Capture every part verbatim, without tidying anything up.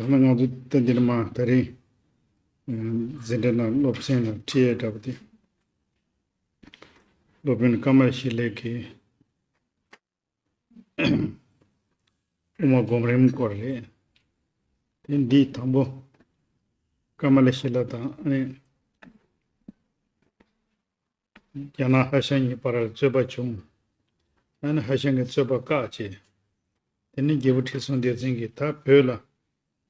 ད་ང་ཚོ་ད་འདིར་མ་ད་རིང་འཛིན་གྲྭ་ནང་སློབ་ཚན་ལ་ཁྲིད་ཡས་འདྲ་པོ་དེ། སློབ་དཔོན་ཀ་མ་ལ་ཤཱི་ལའི་གི་དབུ་མ་སྒོམ་རིམ་སྐོར་རེད། དེ་འདི་དང་པོ་ཀ་མ་ལ་ཤཱི་ལ་དང་ཨ་ནི་རྒྱ་ནག་ཧྭ་ཤང་གཉིས་བར་ལ་རྩོད་པ་བྱུང་། ཨ་ནི་ཧྭ་ཤང་གི་རྩོད་པ་བཀག་བྱས། དེ་ནས་རྒྱལ་པོ་ཁྲི་སྲོང་ལྡེ་བཙན་གྱིས་ད་བོད་ལ་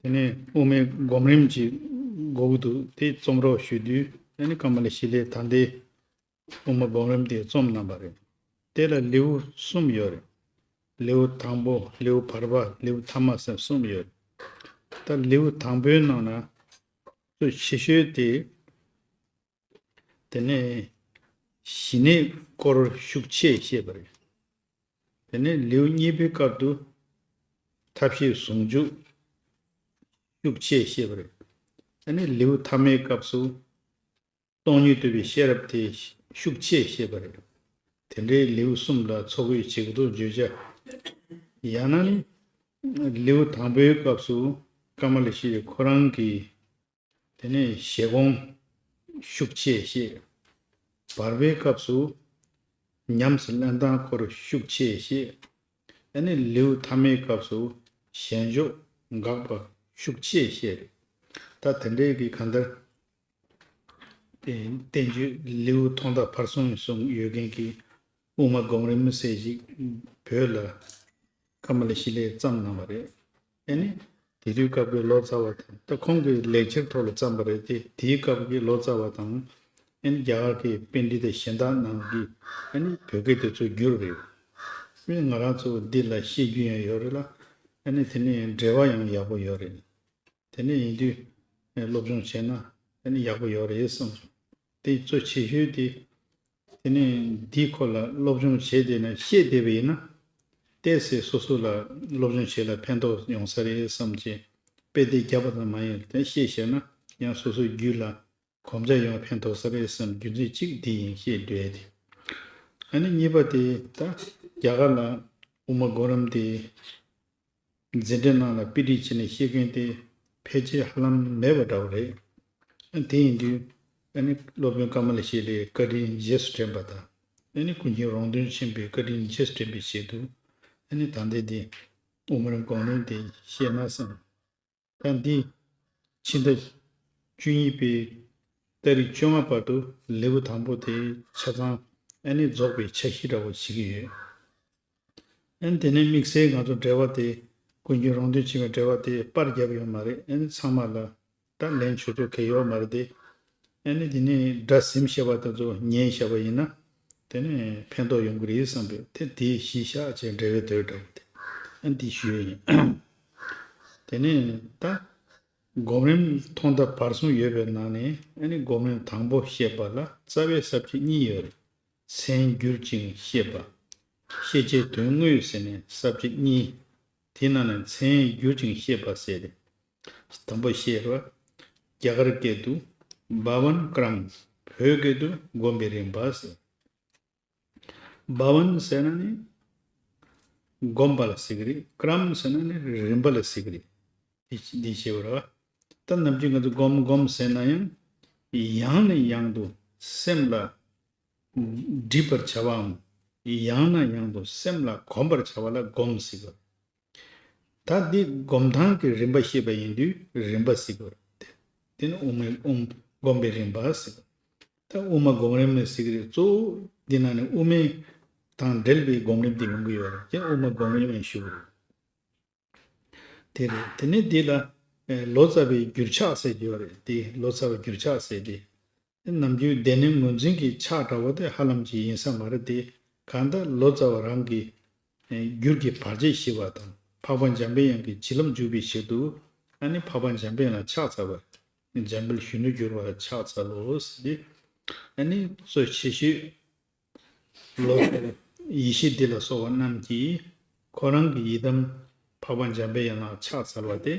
དེ་ནས་དབུ་མའི་སྒོམ་རིམ་ཅིག་དགོས་ཀྱི་འདུག་དེ་རྩོམ་རོགས་ཞུ་དུས་ཨ་ནི་ཀ་མ་ལ་ཤཱི་ལའི་ད་ལྟའི་དབུ་མ་སྒོམ་རིམ་དེ་རྩོམ་གནང་བ་རེད། དེ་ལ་ལེའུ་གསུམ་ཡོད་རེད། ལེའུ་དང་པོ་ལེའུ་བར་པ་ལེའུ་ཐ་མ་ཟེར་གསུམ་ཡོད་རེད། ད་ལེའུ་དང་པོའི་ནང་ན་གཙོ་ཆེ་ཤོས་དེ། དེ་ནས་ཞི་གནས་སྐོར་ཤུགས་ཆེ་བཤད་པ་རེད། དེ་ནས་ལེའུ་གཉིས་པའི་སྐབས་སུ་ཐབས་ཤེས་ཟུང་འཇུག་ཤུགས་ཆེ་བཤད་པ་རེད། དེ་ནས་ལེའུ་ཐ་མའི་སྐབས་སུ་སྟོང་ཉིད་རྟོགས་པའི་ཤེས་རབ་དེ་ཤུགས་ཆེ་བཤད་པ་རེད། དེ་འདྲའི་ལེའུ་གསུམ་ལ་ཚོགས་དབུས་ཇི་སྐད་དུ་བརྗོད་བྱ། ཡང་ན་ནི་ལེའུ་དང་པོའི་སྐབས་སུ་ཀ་མ་ལ་ཤཱི་ལའི་ཁོ་རང་གི་དེ་ནས་བཞེད་དགོངས་ཤུགས་ཆེ་བཤད། བར་པའི་སྐབས་སུ་ཉམས་སུ་ལེན་སྟངས་སྐོར་ཤུགས་ཆེ་བཤད། ཨ་ནི་ལེའུ་ཐ་མའི་སྐབས་སུ་ཞེན་ཕྱོགས་འགག་པ་ཤུགས་ཆེ་བཤད། ད་དེ་འདྲའི་གི་གང་ལྟར་དེ་བསྟན་བཅོས་ལེའུ་ཐོག་མཐའ་བར་གསུམ་གསུམ་ཡོད་མཁན་གྱི་དབུ་མ་སྒོམ་རིམ་ཟེར་ཞིག་བོད་ལ་ཀ་མ་ལ་ཤཱི་ལའི་བརྩམས་གནང་བ་རེད། ཨ་ནི་དེ་དུས་སྐབས་ཀྱི་ལོ་ཙཱ་བ་དང་ད་ཁོང་གི་ལེགས་སྦྱར་ཐོག་ལ་བརྩམས་པ་རེད་དེ། དེའི་སྐབས་ཀྱི་ལོ་ཙཱ་བ་དང་ཨ་ནི་རྒྱ་གར་གྱི་པཎྜི་ཏ་གཞན་དག་རྣམས་ཀྱིས་ཨ་ནི་བོད་སྐད་དེ་ཚོ་བསྒྱུར་རེད། ཨ་ནི་ང་རང་ཚོ་འདི་ལ་ཤེས་རྒྱུ་ཡང་ཡོད་རེད་ལ། ཨ་ནི་དེ་ནས་འགྲེལ་པ་ཡང་ཡག་པོ་ཡོད་རེད། དེ་ནས་ཡིན་དུས་སློབ་སྦྱོང་བྱས་ན་ཨ་ནི་ཡག་པོ་ཡོད་རེད་བསམ་སོང་། དེ་གཙོ་ཆེ་ཤོས་དེ། དེ་ནས་འདིའི་སྐོར་ལ་སློབ་སྦྱོང་བྱས་བསྡད་ན་ཤེས་བསྡད་པ་ཡིན་ན། ཏོག་ཙམ་སོ་སོ་ལ་སློབ་སྦྱོང་བྱེད་ལ་ཕན་ཐོགས་ཡོང་ས་རེད་བསམ་གྱི། དཔེ་དེབ་བརྒྱབ་པ་ཙམ་མ་ཡིན་དེ་ཤེས་བྱས་ན་ཡང་སོ་སོའི་རྒྱུད་ལ་གོམས་ཆ་ཡོང་བ་ཕན་ཐོགས་ས་རེད་བསམ་རྒྱུ་མཚན་གཅིག་འདི་ཡིན་ཤེས་འདོད་དེ། ཨ་ནི་གཉིས་པ་དེ་ད་རྒྱ་གར་ལ་དབུ་མ་སྒོམ་རིམ་དེ། འཛིན་གྲྭའི་ནང་ལ་དཔེ་ཁྲིད་བྱས་ནས་ཤེས་མཁན་དེ་ཕལ་ཆེར་ཧ་ལམ་མེད་པ་འདྲ་བོ་རེད། ཨ་དེ་ཡིན་དུས་ཨ་ནི་སློབ་དཔོན་ཀ་མ་ལ་ཤཱི་ལའི་བཀའ་དྲིན་རྗེས་སུ་དྲན་པ་དང་ཨ་ནི་ཀུན་མཁྱེན་རོང་སྟོན་ཆེན་པོའི་བཀའ་དྲིན་རྗེས་སུ་དྲན་པའི་ཆེད་དུ་ཨ་ནི་ད་ལྟའི་འདི་དབུ་མ་རམ་སྒོམ་རིམ་དེ་བཤད་ན་བསམ། ད་འདི་ཕྱི་ཟླ་བཅུ་གཉིས་པའི་ཏ་རིག་བཅོ་ལྔ་བར་དུ་ལེའུ་དང་པོ་དེ་ཆ་ཚང་ཨ་ནི་རྫོགས་པའི་འཆར་གཞི་འདྲ་བོ་བྱེད་ཀྱི་ཡོད། ཨ་ནི་དེ་ནས་དམིགས་བསལ་ང་ཚོ་འགྲེལ་པ་དེ་ཀུན་མཁྱེན་རོང་སྟོན་ཆེན་པོའི་འགྲེལ་པ་དེ་པར་བརྒྱབ་ཡོད་མ་རེད། ཨ་ནི་ཚང་མ་ལ་ད་ལན་ཞུ་ཆོག་གི་ཡོད་མ་རེད་དེ། ཨ་ནི་དེ་ནས་སྒྲ་ཟིམ་བཤད་པ་དེ་ཚོ་ཉན་བཞག་པ་ཡིན་ན་དེ་ནས་ཕན་ཐོགས་ཡོང་གི་རེད་བསམ་པས་དེ་དེ་གཞི་བཞག་བྱས་འགྲེལ་པའི་དོན་འདྲ་བོ་དེ་ཨ་ནི་དེ་ཞུ་ཡས་ཡིན། དེ་ནས་ད་སྒོམ་རིམ་ཐོག་མཐའ་བར་གསུམ་ཡོད་པའི་ནང་ནས་ཨ་ནི་སྒོམ་རིམ་དང་པོ་བཤད་པ་ལ་རྩ་བའི་ས་བཅད་གཉིས་ཡོད་རེད། མཚན་བསྒྱུར་ཅིང་བཤད་པ། བཤད་བྱའི་དོན་དངོས་ཟེར་ནས་ས་བཅད་གཉིས། དེ་ནང་ནས་མཚན་བསྒྱུར་ཅིང་བཤད་པ་ཟེར་ཏེ། དང་པོ་བཤད་པ། རྒྱ་གར་སྐད་དུ་བྷ་ཝན་ཀྲམ། བོད་སྐད་དུ་སྒོམ་པའི་རིམ་པ་ཟེར། བྷ་ཝན་ཟེར་ན་ནི་སྒོམ་པ་ལ་ཟེར་གི་རེད། ཀྲམ་ཟེར་ན་ནི་རིམ་པ་ལ་ཟེར་གི་རེད། འདི་འདི་བྱེད་པ་རེད་བ། ད་ནམ་རྒྱུན་ང་ཚོ་སྒོམ་སྒོམ་ཟེར་ན་ཡང་ཡང་ནས་ཡང་དུ་སེམས་ལ་སྒྲིབ་པར་བྱ་བའམ། ཡང་ནས་ཡང་དུ་སེམས་ལ་གོམས་པར་བྱ་བ་ལ་སྒོམ་ཟེར་གི་རེད། ད་འདི་སྒོམ་སྟངས་ཀྱི་རིམ་པ་བཤད་པ་ཡིན་དུས་རིམ་པ་ཟེར་གྱི་ཡོད་རེད། དེ་ནི་དབུ་མའི་དབུ་སྒོམ་པའི་རིམ་པ་ཟེར། ད་དབུ་མ་སྒོམ་རིམ་ཟེར་གྱི་རེད། གཙོ་བོ་འདི་ནང་ནས་དབུ་མའི་དང་འབྲེལ་བའི་སྒོམ་རིམ་དེ་ཡོང་གི་ཡོད་རེད། ཀྱང་དབུ་མ་སྒོམ་རིམ་ཡང་ཞུ་གི་རེད། དེ་རེད། དེ་ནས་འདི་ལ་ལོ་ཙཱ་བའི་འགྱུར་ཕྱག་ཟེར་གྱི་ཡོད་རེད། དེ་ལོ་ཙཱ་བའི་འགྱུར་ཕྱག་ཟེར་དེ། ནམ་རྒྱུན་སྡེ་སྣོད་ངོས་འཛིན་གྱི་ཕྱག་འདྲ་བོ་དེ་ཧ་ལམ་ཅིག་ཡིན་ས་མ་རེད་དེ། གང་ལྟར་ལོ་ཙཱ་བ་རང་གི་འགྱུར་གྱི་བར་ཆད་ཞི་བ་དང་འཕགས་པ་འཇམ་པའི་དབྱངས་ཀྱི་བྱིན་རླབས་འཇུག་པའི་ཆེད་དུ་ཨ་ནི་འཕགས་པ་འཇམ་པའི་དབྱངས་ལ་ཕྱག་འཚལ་བ། འཇམ་དཔལ་གཞོན་ནུར་གྱུར་པ་ལ་ཕྱག་འཚལ་ལོ་ཟེར་ཏེ། ཨ་ནི་གཙོ་ཆེ་ཤོས་ལོ་ཙཱ་བ་ཡེ་ཤེས་འདི་ལ་སོགས་པ་རྣམས་ཀྱིས་ཁོ་རང་གི་ཡི་དམ་འཕགས་པ་འཇམ་པའི་དབྱངས་ལ་ཕྱག་འཚལ་བ་སྟེ།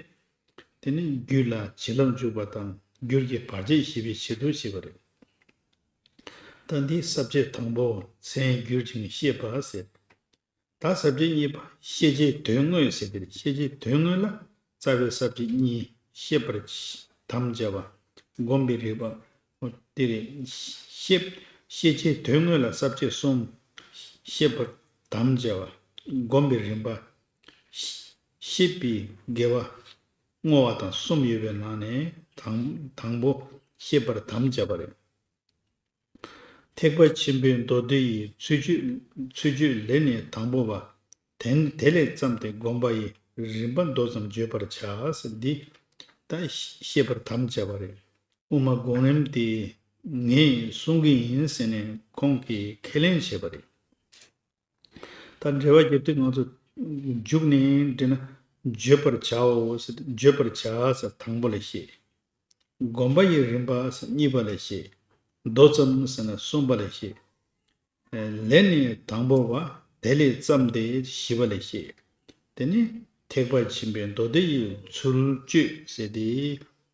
དེ་ནི་རྒྱུད་ལ་བྱིན་རླབས་འཇུག་པ་དང་རྒྱུད་ཀྱི་བར་ཆད་ཞི་བའི་ཆེད་དུ་བྱེད་པ་རེད། ད་འདི་ས་བཅད་དང་པོ་མཚན་བསྒྱུར་ཅིང་བཤད་པ་ཟེར། ད་ས་བཅད་གཉིས་པ་བཤད་བྱའི་དོན་དངོས་ཟེར་དེ་རེད། བཤད་བྱའི་དོན་དངོས་ལ་ རྩ་བའི་ས་བཅད་གཉིས་ཤེས་པར་དམ་བཅའ་བ། སྒོམ་པའི་རིམ་པ། དེ་རེད། ཤེས་ཤེས་བྱའི་དོན་དངོས་ལ་ས་བཅད་གསུམ། ཤེས་པར་དམ་བཅའ་བ། སྒོམ་པའི་རིམ་པ། ཤེས་པའི་དགེ་བ་བསྔོ་བ་དང་གསུམ་ཡོད་པའི་ནང་ནས་དང་དང་པོ་ཤེས་པར་དམ་བཅའ་བ་རེད། ཐེག་པ་ཆེན་པོའི་མདོ་སྡེ་ཡི་ཚུལ་འཆོས་ཚུལ་འཆོས་ལས་ནི་དང་པོ་བ། དེ་དེ་ལས་བརྩམས་ཏེ་སྒོམ་པ་ཡི་རིམ་པ་མདོ་ཙམ་བརྗོད་པར་བྱ་ཟེར་འདི་ད་ཤེས་པར་དམ་བཅའ་བ་རེད། དབུ་མ་སྒོམ་རིམ་དེ་ངས་གསུང་གི་ཡིན་ཟེར་ནས་ཁོང་གིས་ཁས་ལེན་བྱས་པ་རེད། ད་འགྲེལ་པ་རྒྱབ་དུས་ང་ཚོ་མཇུག་ནས་འདྲི་ན་བརྗོད་པར་བྱའོ་ཟེར་བརྗོད་པར་བྱ་ཟེར་དང་པོ་ལ་བཤད། སྒོམ་པ་ཡི་རིམ་པ་ཟེར་གཉིས་པ་ལ་བཤད། མདོ་ཙམ་ཟེར་ན་གསུམ་པ་ལ་བཤད། ལས་ནི་དང་པོ་བ། དེ་ལས་བརྩམས་ཏེ་བཞི་པ་ལ་བཤད། དེ་ནི་ཐེག་པ་ཆེན་པོའི་མདོ་སྡེ་ཡི་ཚུལ་འཆོས་ཟེར་ཏེ་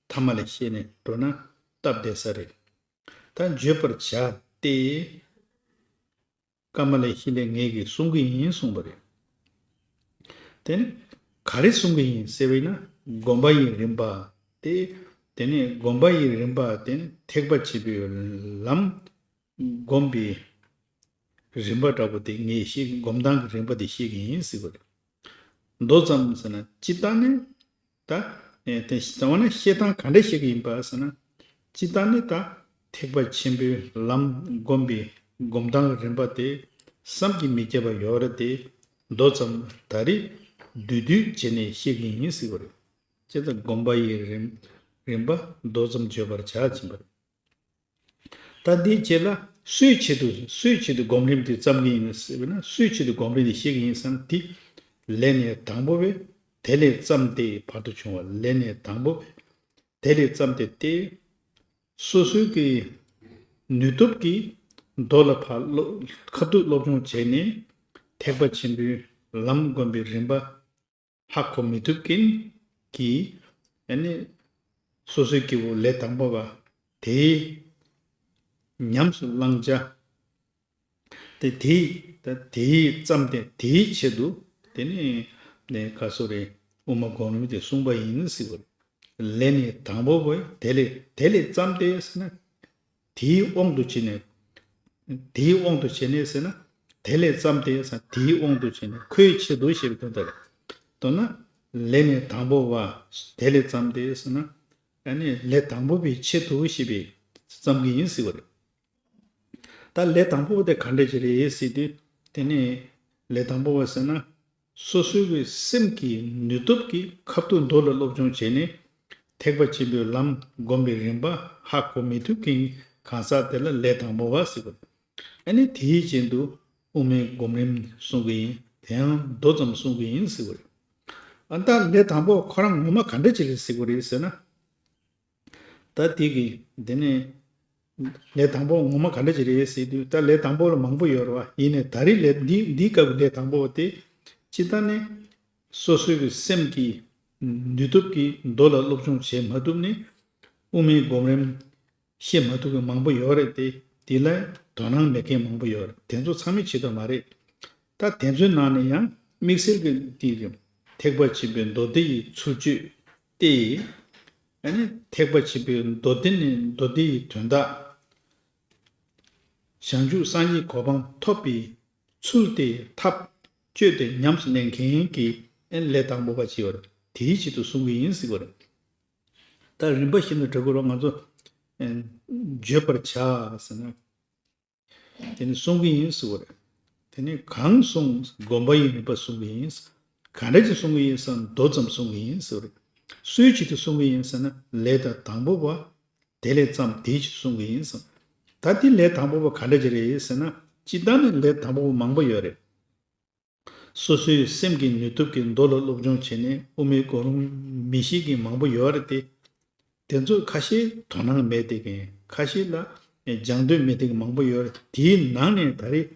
ཐ་མ་ལ་བཤད་ནས་འགྲོ་ན་སྟབས་བདེ་ས་རེད། ད་བརྗོད་པར་བྱ་སྟེ། ཀ་མ་ལ་ཤཱི་ལས་ངེད་ཀྱིས་གསུང་གི་ཡིན་གསུངས་པ་རེད། དེ་ནི་ག་རེ་གསུང་གི་ཡིན་ཟེར་བས་ན་སྒོམ་པ་ཡི་རིམ་པ་སྟེ། དེ་ནི་སྒོམ་པ་ཡི་རིམ་པ་དེ་ནི་ཐེག་པ་ཆེན་པོའི་ལམ་སྒོམ་པའི་རིམ་པ་འདྲ་པོ་དེ་ངས་ཤེས་སྒོམ་སྟངས་ཀྱི་རིམ་པ་དེ་ཤེས་ཀྱི་ཡིན་ཟེར་བ་རེད། མདོ་ཙམ་ཟེར་ན་སྤྱིར་བཏང་ནི་ད་དེ་ཟེར་བ་ན་བཤད་སྟངས་ག་འདྲ་ཤེས་ཀྱི་ཡིན་པ་ཟེར་ན། སྤྱིར་བཏང་ནི་ད་ཐེག་པ་ཆེན་པོའི་ལམ་སྒོམ་པའི་སྒོམ་སྟངས་རིམ་པ་དེ་བསམ་གྱིས་མི་ཁྱབ་པ་ཡོད་རེད་དེ། མདོ་ཙམ་ད་རེས་བསྡུས་བསྡུས་བྱས་ནས་ཤེས་ཀྱི་ཡིན་ཟེར་བ་རེད། ཅེས་དང་སྒོམ་པ་ཡི་རིམ་རིམ་པ་མདོ་ཙམ་བརྗོད་པར་བྱ་ཕྱིན་པ་རེད། ད་འདིའི་རྗེས་ལ་སུའི་ཆེད་དུ་སུའི་ཆེད་དུ་སྒོམ་རིམ་དེ་བརྩམ་གྱི་ཡིན་ཟེར་བས་ན་སུའི་ཆེད་དུ་སྒོམ་རིམ་དེ་ཤེས་ཀྱི་ཡིན་ཟེར་ན་དེ་ལས་ནི་དང་པོ་བས་དེ་ལས་བརྩམས་ཏེ་བར་དུ་བྱུང་བ་ལས་ནི་དང་པོ་བས་དེ་ལས་བརྩམས་ཏེ་སྟེ། སོ་སོའི་གི་ནུས་སྟོབས་ཀྱིས་མདོ་ལ་ཕར་སློབ་ཁ་ཐུག་སློབ་སྦྱོང་བྱས་ནས་ཐེག་པ་ཆེན་པོའི་ལམ་སྒོམ་པའི་རིམ་པ་ཧ་གོ་མི་ཐུབ་མཁན་གྱིས་ཨ་ནི་སོ་སོའི་སྐྱེ་བོ་ལས་དང་པོ་བ་དེའི་ཉམས་སུ་བླང་བྱ། དེ་དེའི་ད་དེའི་བརྩམས་ཏེ་དེའི་ཆེད་དུ་དེ་ནི་ནས་ག་སོ་རེ་དབུ་མ་སྒོམ་རིམ་དེ་གསུངས་པ་ཡིན་ཟེར་བ་རེད། ལས་ནི་དང་པོ་བས་དེ་ལས་དེ་ལས་བརྩམས་ཏེ་ཟེར་ན། དེའི་དབང་དུ་བྱས་ནས། དེའི་དབང་དུ་བྱས་ནས་ཟེར་ན། དེ་ལས་བརྩམས་ཏེ་ཟེར་ན་དེའི་དབང་དུ་བྱས་ནས་ཁོའི་ཆེད་དུ་ཞེས་པའི་དོན་དག་རེད། མདོར་ན། ལས་ནི་དང་པོ་བ། དེ་ལས་བརྩམས་ཏེ་ཟེར་ན། ཨ་ནི་ལས་དང་པོ་བའི་ཆེད་དུ་ཞེས་པའི་བརྩམས་ཀྱི་ཡིན་ཟེར་བ་རེད། ད་ལས་དང་པོ་བ་དེ་ག་འདྲ་ཅིག་རེད་ཟེར་དུས་དེ་ནི་ལས་དང་པོ་བ་ཟེར་ན། སོ་སོའི་གི་སེམས་ཀྱི་ནུས་སྟོབས་ཀྱིས་ཁ་ཐུག་མདོ་ལ་སློབ་སྦྱོང་བྱས་ནས་ཐེག་པ་ཆེན་པོའི་ལམ་སྒོམ་པའི་རིམ་པ་ཧ་གོ་མི་ཐུབ་མཁན་གང་ཟག་དེ་ལ་ལས་དང་པོ་བ་ཟེར་བ། ཨ་ནི་དེའི་རྗེས་སུ་དབུ་མའི་སྒོམ་རིམ་གསུང་གི་ཡིན། དེའང་མདོ་ཙམ་གསུང་གི་ཡིན་ཟེར་བ་རེད། ཨ་ད་ལས་དང་པོ་ཁོ་རང་ངོ་མ་ག་འདྲ་ཅིག་རེད་ཟེར་བ་རེད་ཟེར་ན། ད་དེ་གི་དེ་ནས་ལས་དང་པོ་ངོ་མ་ག་འདྲ་ཅིག་རེད་ཟེར་དུས་ད་ལས་དང་པོ་ལ་མང་པོ་ཡོད་རེད་བ། ཡིན་ནའི་ད་རེས་ལས་འདི་འདིའི་སྐབས་ཀྱི་ལས་དང་པོ་བ་དེ་སྤྱིར་བཏང་ནས་སོ་སོའི་གི་སེམས་ཀྱི་ནུས་སྟོབས་ཀྱིས་མདོ་ལ་སློབ་སྦྱོང་བྱེད་མ་ཐུབ་ནས་དབུ་མའི་སྒོམ་རིམ་ཤེས་མ་ཐུབ་མཁན་མང་པོ་ཡོད་རེད་དེ། དེ་ལ་དོ་སྣང་མེད་མཁན་མང་པོ་ཡོད་རེད། དེ་ཚོ་ཚང་མས་བྱེད་ཐུབ་མ་རེད། ད་དེ་ཚོའི་ནང་ནས་ཡང་དམིགས་བསལ་གྱི་དེ་རེད། ཐེག་པ་ཆེན་པོའི་མདོ་སྡེ་ཡི་ཚུལ་འཆོས་ཏེ། ཨ་ནི་ཐེག་པ་ཆེན་པོའི་མདོ་སྡེ་ནི་མདོ་སྡེ་ཡི་དོན་དག་བྱང་ཆུབ་སངས་རྒྱས་གོ་འཕང་ཐོབ་པའི་ཚུལ་དེ་ཐབས་སྤྱོད་དེ་ཉམས་སུ་ལེན་མཁན་གྱི་ཨ་ནི་ལས་དང་པོ་པ་ཅིག་ཡོད་རེད། དེའི་ཆེད་དུ་གསུང་གི་ཡིན་ཟེར་བ་རེད། ད་རིམ་པ་བཞིན་དུ་འགྲོ་དགོས་རོགས་ང་ཚོ་ཨ་བརྗོད་པར་བྱ་ཟེར་ན། དེ་ནི་གསུང་གི་ཡིན་ཟེར་བ་རེད། དེ་ནི་གང་གསུངས་སྒོམ་པ་ཡི་རིམ་པ་གསུང་གི་ཡིན། ག་འདྲ་ཅིག་གསུང་གི་ཡིན་ཟེར་ན་མདོ་ཙམ་གསུང་གི་ཡིན་ཟེར་བ་རེད། སུའི་ཆེད་དུ་གསུང་གི་ཡིན་ཟེར་ན་ལས་དང་དང་པོ་བ། དེ་ལས་བརྩམས་དེའི་ཆེད་དུ་གསུང་གི་ཡིན་ཟེར། ད་དེ་ལས་དང་པོ་བ་ག་འདྲ་ཅིག་རེད་ཟེར་ན་སྤྱིར་བཏང་ནི་ལས་དང་པོ་བ་མང་པོ་ཡོད་རེད། སོ་སོའི་སེམས་ཀྱི་ནུས་སྟོབས་ཀྱིས་མདོ་ལ་སློབ་སྦྱོང་བྱས་ནས་དབུ་མའི་གོ་རིམ་མི་ཤེས་མཁན་མང་པོ་ཡོད་རེད་དེ། དེ་ཚོ་ཁ་ཤས་དོ་སྣང་མེད་བསྡད་མཁན་ཁ་ཤས་ལ་སྦྱང་འདོད་མེད་བསྡད་མཁན་མང་པོ་ཡོད་རེད། དེའི་ནང་ནས་ད་རེས་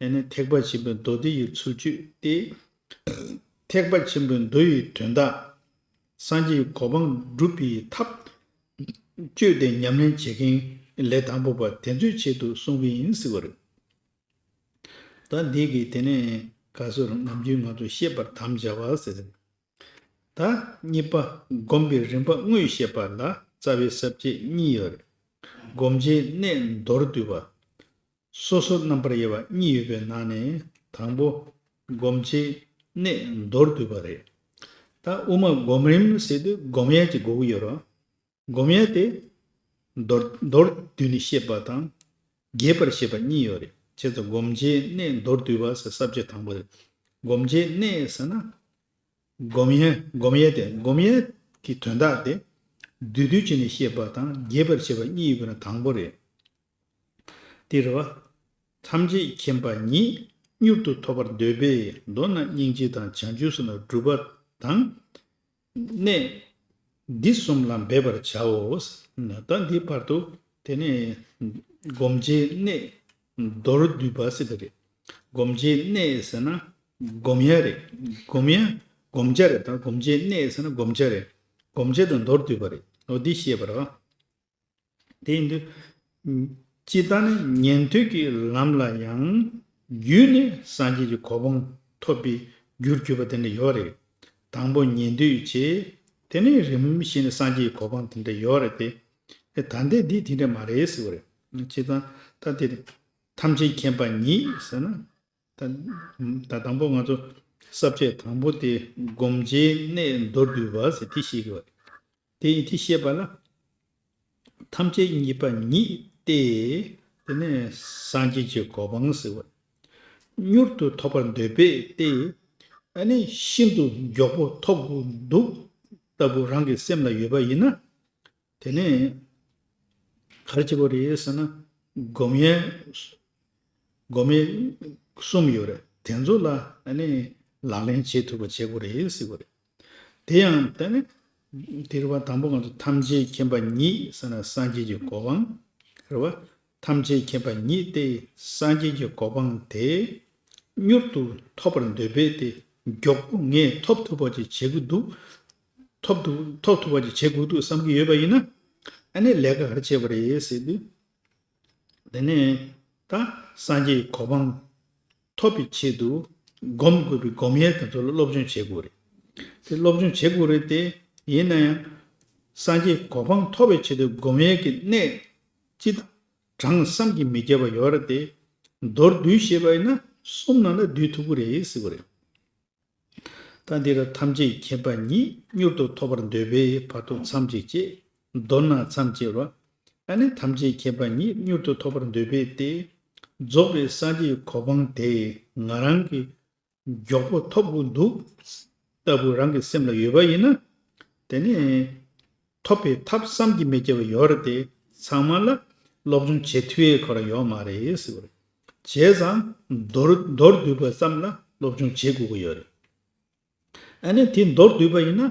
ཨ་ནི་ཐེག་པ་ཆེན་པོའི་མདོ་སྡེ་ཡི་ཚུལ་འཆོས་ཏེ། ཐེག་པ་ཆེན་པོའི་མདོ་ཡི་དོན་དག་སངས་རྒྱས་གོ་འཕང་སྒྲུབ་པའི་ཐབས་སྤྱོད་དེ་ཉམས་ལེན་བྱེད་མཁན་ལས་དང་པོ་པ་དེ་ཚོའི་ཆེད་དུ་གསུང་གི་ཡིན་ཟེར་བ་རེད། ད་འདི་གི་དེ་ནས་ག་ཚོད་ནམ་རྒྱུན་ང་ཚོ་ཤེས་པར་དམ་བཅའ་བ་ཟེར། ད་གཉིས་པ་སྒོམ་པའི་རིམ་པ་དངོས་བཤད་པ་ལ་རྩ་བའི་ས་བཅད་གཉིས་ཡོད་རེད། སྒོམ་བྱའི་གནས་མདོར་བསྡུས་པ། སོ་སོར་རྣམ་པར་དབྱེ་བ་གཉིས་ཡོད་པའི་ནང་ནས་དང་པོ་སྒོམ་བྱའི་གནས་མདོར་བསྡུས་པ་རེད། ད་དབུ་མ་སྒོམ་རིམ་ཟེར་དུས་སྒོམ་ཡས་ཀྱི་དགོས་ཀྱི་ཡོད་རེད། སྒོམ་ཡས་དེ་མདོར་མདོར་བསྡུས་ནས་བཤད་པ་དང་རྒྱས་པར་བཤད་པ་གཉིས་ཡོད་རེད། བྱས་ཙང་སྒོམ་བྱའི་གནས་མདོར་བསྡུས་པ་ཟེར་ས་བཅད་དང་པོ་རེད། སྒོམ་བྱའི་གནས་ཟེར་ན་སྒོམ་ཡས་སྒོམ་ཡས་དེ་སྒོམ་ཡས་ཀྱི་དོན་དག་དེ་བསྡུས་བསྡུས་བྱས་ནས་བཤད་པ་དང་རྒྱས་པར་བཤད་པ་གཉིས་ཡོད་པའི་ནང་དང་པོ་རེད། དེ་རེད་བ། ཐམས་ཅད་མཁྱེན་པ་ཉིད་མྱུར་དུ་ཐོབ་པར་འདོད་པས་མདོར་ན་སྙིང་རྗེ་དང་བྱང་ཆུབ་སེམས་ལ་སྒྲུབ་པ་དང་། གནས་འདི་གསུམ་ལ་འབད་པར་བྱའོ། ད་འདི་བར་དུ་དེ་ནས་སྒོམ་བྱའི་གནས་མདོར་བསྡུས་པ་ཟེར་དེ་རེད། སྒོམ་བྱའི་གནས་ཟེར་ན་སྒོམ་ཡས་རེད། སྒོམ་ཡས་སྒོམ་བྱ་རེད། ད་སྒོམ་བྱའི་གནས་ཟེར་ན་སྒོམ་བྱ་རེད། སྒོམ་བྱ་དང་མདོར་བསྡུས་པ་རེད། འོ་འདི་ཤེས་པ་རེད་བ། དེ་ཡིན་དུས། ཇི་ལྟར་ནི་ཉན་ཐོས་ཀྱི་ལམ་ལ་ཡང་། རྒྱུད་ནས་སངས་རྒྱས་ཀྱི་གོ་འཕང་ཐོབ་པའི་རྒྱུར་གྱུར་པ་དེ་འདྲ་ཡོད་རེད། དང་པོ་ཉན་ཐོས་བྱས། དེ་ནས་རིམ་བཞིན་སངས་རྒྱས་ཀྱི་གོ་འཕང་དེ་འདྲ་ཡོད་རེད་དེ། ཨེ་ད་ལྟའི་འདི་དེ་འདྲ་མ་རེད་ཟེར་བ་རེད། ཇི་ལྟར་ད་དེ་ཐམས་ཅད་མཁྱེན་པ་ཉིད་ཟེར་ན། ད་ད་དང་པོ་ང་ཚོ་ས་བཅད་དང་པོ་དེ་སྒོམ་བྱའི་གནས་མདོར་བསྡུས་པ་ཟེར་དེ་ཤེས་དགོས་པ་རེད། དེ་ཡིན་དེ་ཤེས་པ་ལ། ཐམས་ཅད་མཁྱེན་པ་ཉིད་དེ། དེ་ནས་སངས་རྒྱས་ཀྱི་གོ་འཕང་ཟེར་བ། མྱུར་དུ་ཐོབ་པར་འདོད་པས་ཏེ། ཨ་ནི་ཤིན་ཏུ་མགྱོགས་པོ་ཐོབ་དགོས་འདུག་ལྟ་བུ་རང་གི་སེམས་ལ་ཡོད་པ་ཡིན་ན། དེ་ནས་ག་རེ་བྱེད་དགོས་རེད་ཟེར་ན། སྒོམ་ཡས་སྒོམ་ཡས་གསུམ་ཡོད་རེད། དེ་ཚོ་ལ་ཨ་ནི་ལག་ལེན་བྱེད་ཐུབ་པ་བྱེད་དགོས་རེད་ཟེར་དགོས་རེད། དེ་ཡང་དེ་ནི་དེ་རེད་བ། དང་པོ་ང་ཚོ་ཐམས་ཅད་མཁྱེན་པ་ཉིད་ཟེར་ན་སངས་རྒྱས་ཀྱི་གོ་འཕང་རེད་བ། ཐམས་ཅད་མཁྱེན་པ་ཉིད་དེ་སངས་རྒྱས་ཀྱི་གོ་འཕང་དེ་མྱུར་དུ་ཐོབ་པར་འདོད་པས་དེ་མགྱོགས་པོ་ངས་ཐོབ་ཐུབ་པ་ཅིག་བྱེད་དགོས་འདུག་ཐོབ་ཐུབ་ཐོབ་ཐུབ་པ་ཅིག་བྱེད་དགོས་འདུག་བསམ་གྱི་ཡོད་པ་ཡིན་ན། ཨ་ནི་ལས་ཀ་ག་རེ་བྱེད་པ་རེད་ཟེར་དུས། དེ་ནས་ད་སངས་རྒྱས་གོ་འཕང་ཐོབ་པའི་ཆེད་དུ་སྒོམ་དགོས་པའི་སྒོམ་ཡས་དེ་ཚོ་ལ་སློབ་སྦྱོང་བྱེད་དགོས་རེད། དེ་སློབ་སྦྱོང་བྱེད་དགོས་རེད་དེ། ཡིན་ན་ཡང་སངས་རྒྱས་གོ་འཕང་ཐོབ་པའི་ཆེད་དུ་སྒོམ་ཡས་ཀྱི་གནས་ཅི་དང་གྲངས་བསམ་གྱིས་མི་ཁྱབ་པ་ཡོད་རེད་དེ། མདོར་བསྡུས་བཤད་པ་ཡིན་ན་གསུམ་ནང་ལ་བསྡུས་ཐུབ་ཀྱི་རེད་ཟེར་བ་རེད། ད་འདིར་ཐམས་ཅད་མཁྱེན་པ་ཉིད་མྱུར་དུ་ཐོབ་པར་འདོད་པས་བར་དུ་མཚམས་གཅིག་བཅད། མདོར་ན་མཚམས་གཅིག་རོ། ཨ་ནི་ཐམས་ཅད་མཁྱེན་པ་ཉིད་མྱུར་དུ་ཐོབ་པར་འདོད་པས་ཏེ། རྫོགས་པའི་སངས་རྒྱས་གོ་འཕང་དེ་ང་རང་གིས་མགྱོགས་པོ་ཐོབ་དགོས་འདུག་ལྟ་བུ་རང་གི་སེམས་ལ་ཡོད་པ་ཡིན་ན། དེ་ནི་ཐོབ་པའི་ཐབས་བསམ་གྱིས་མི་ཁྱབ་པ་ཡོད་རེད་དེ། ཚང་མ་ལ་སློབ་སྦྱོང་བྱེད་ཐུབ་ཡས་ཁོ་རང་ཡོད་མ་རེད་ཟེར་བ་རེད། བྱས་ཙང་མདོར་མདོར་བསྡུས་པ་ཙམ་ལ་སློབ་སྦྱོང་བྱེད་དགོས་ཀྱི་ཡོད་རེད། ཨ་ནི་དེ་མདོར་བསྡུས་པ་ཡིན་ན།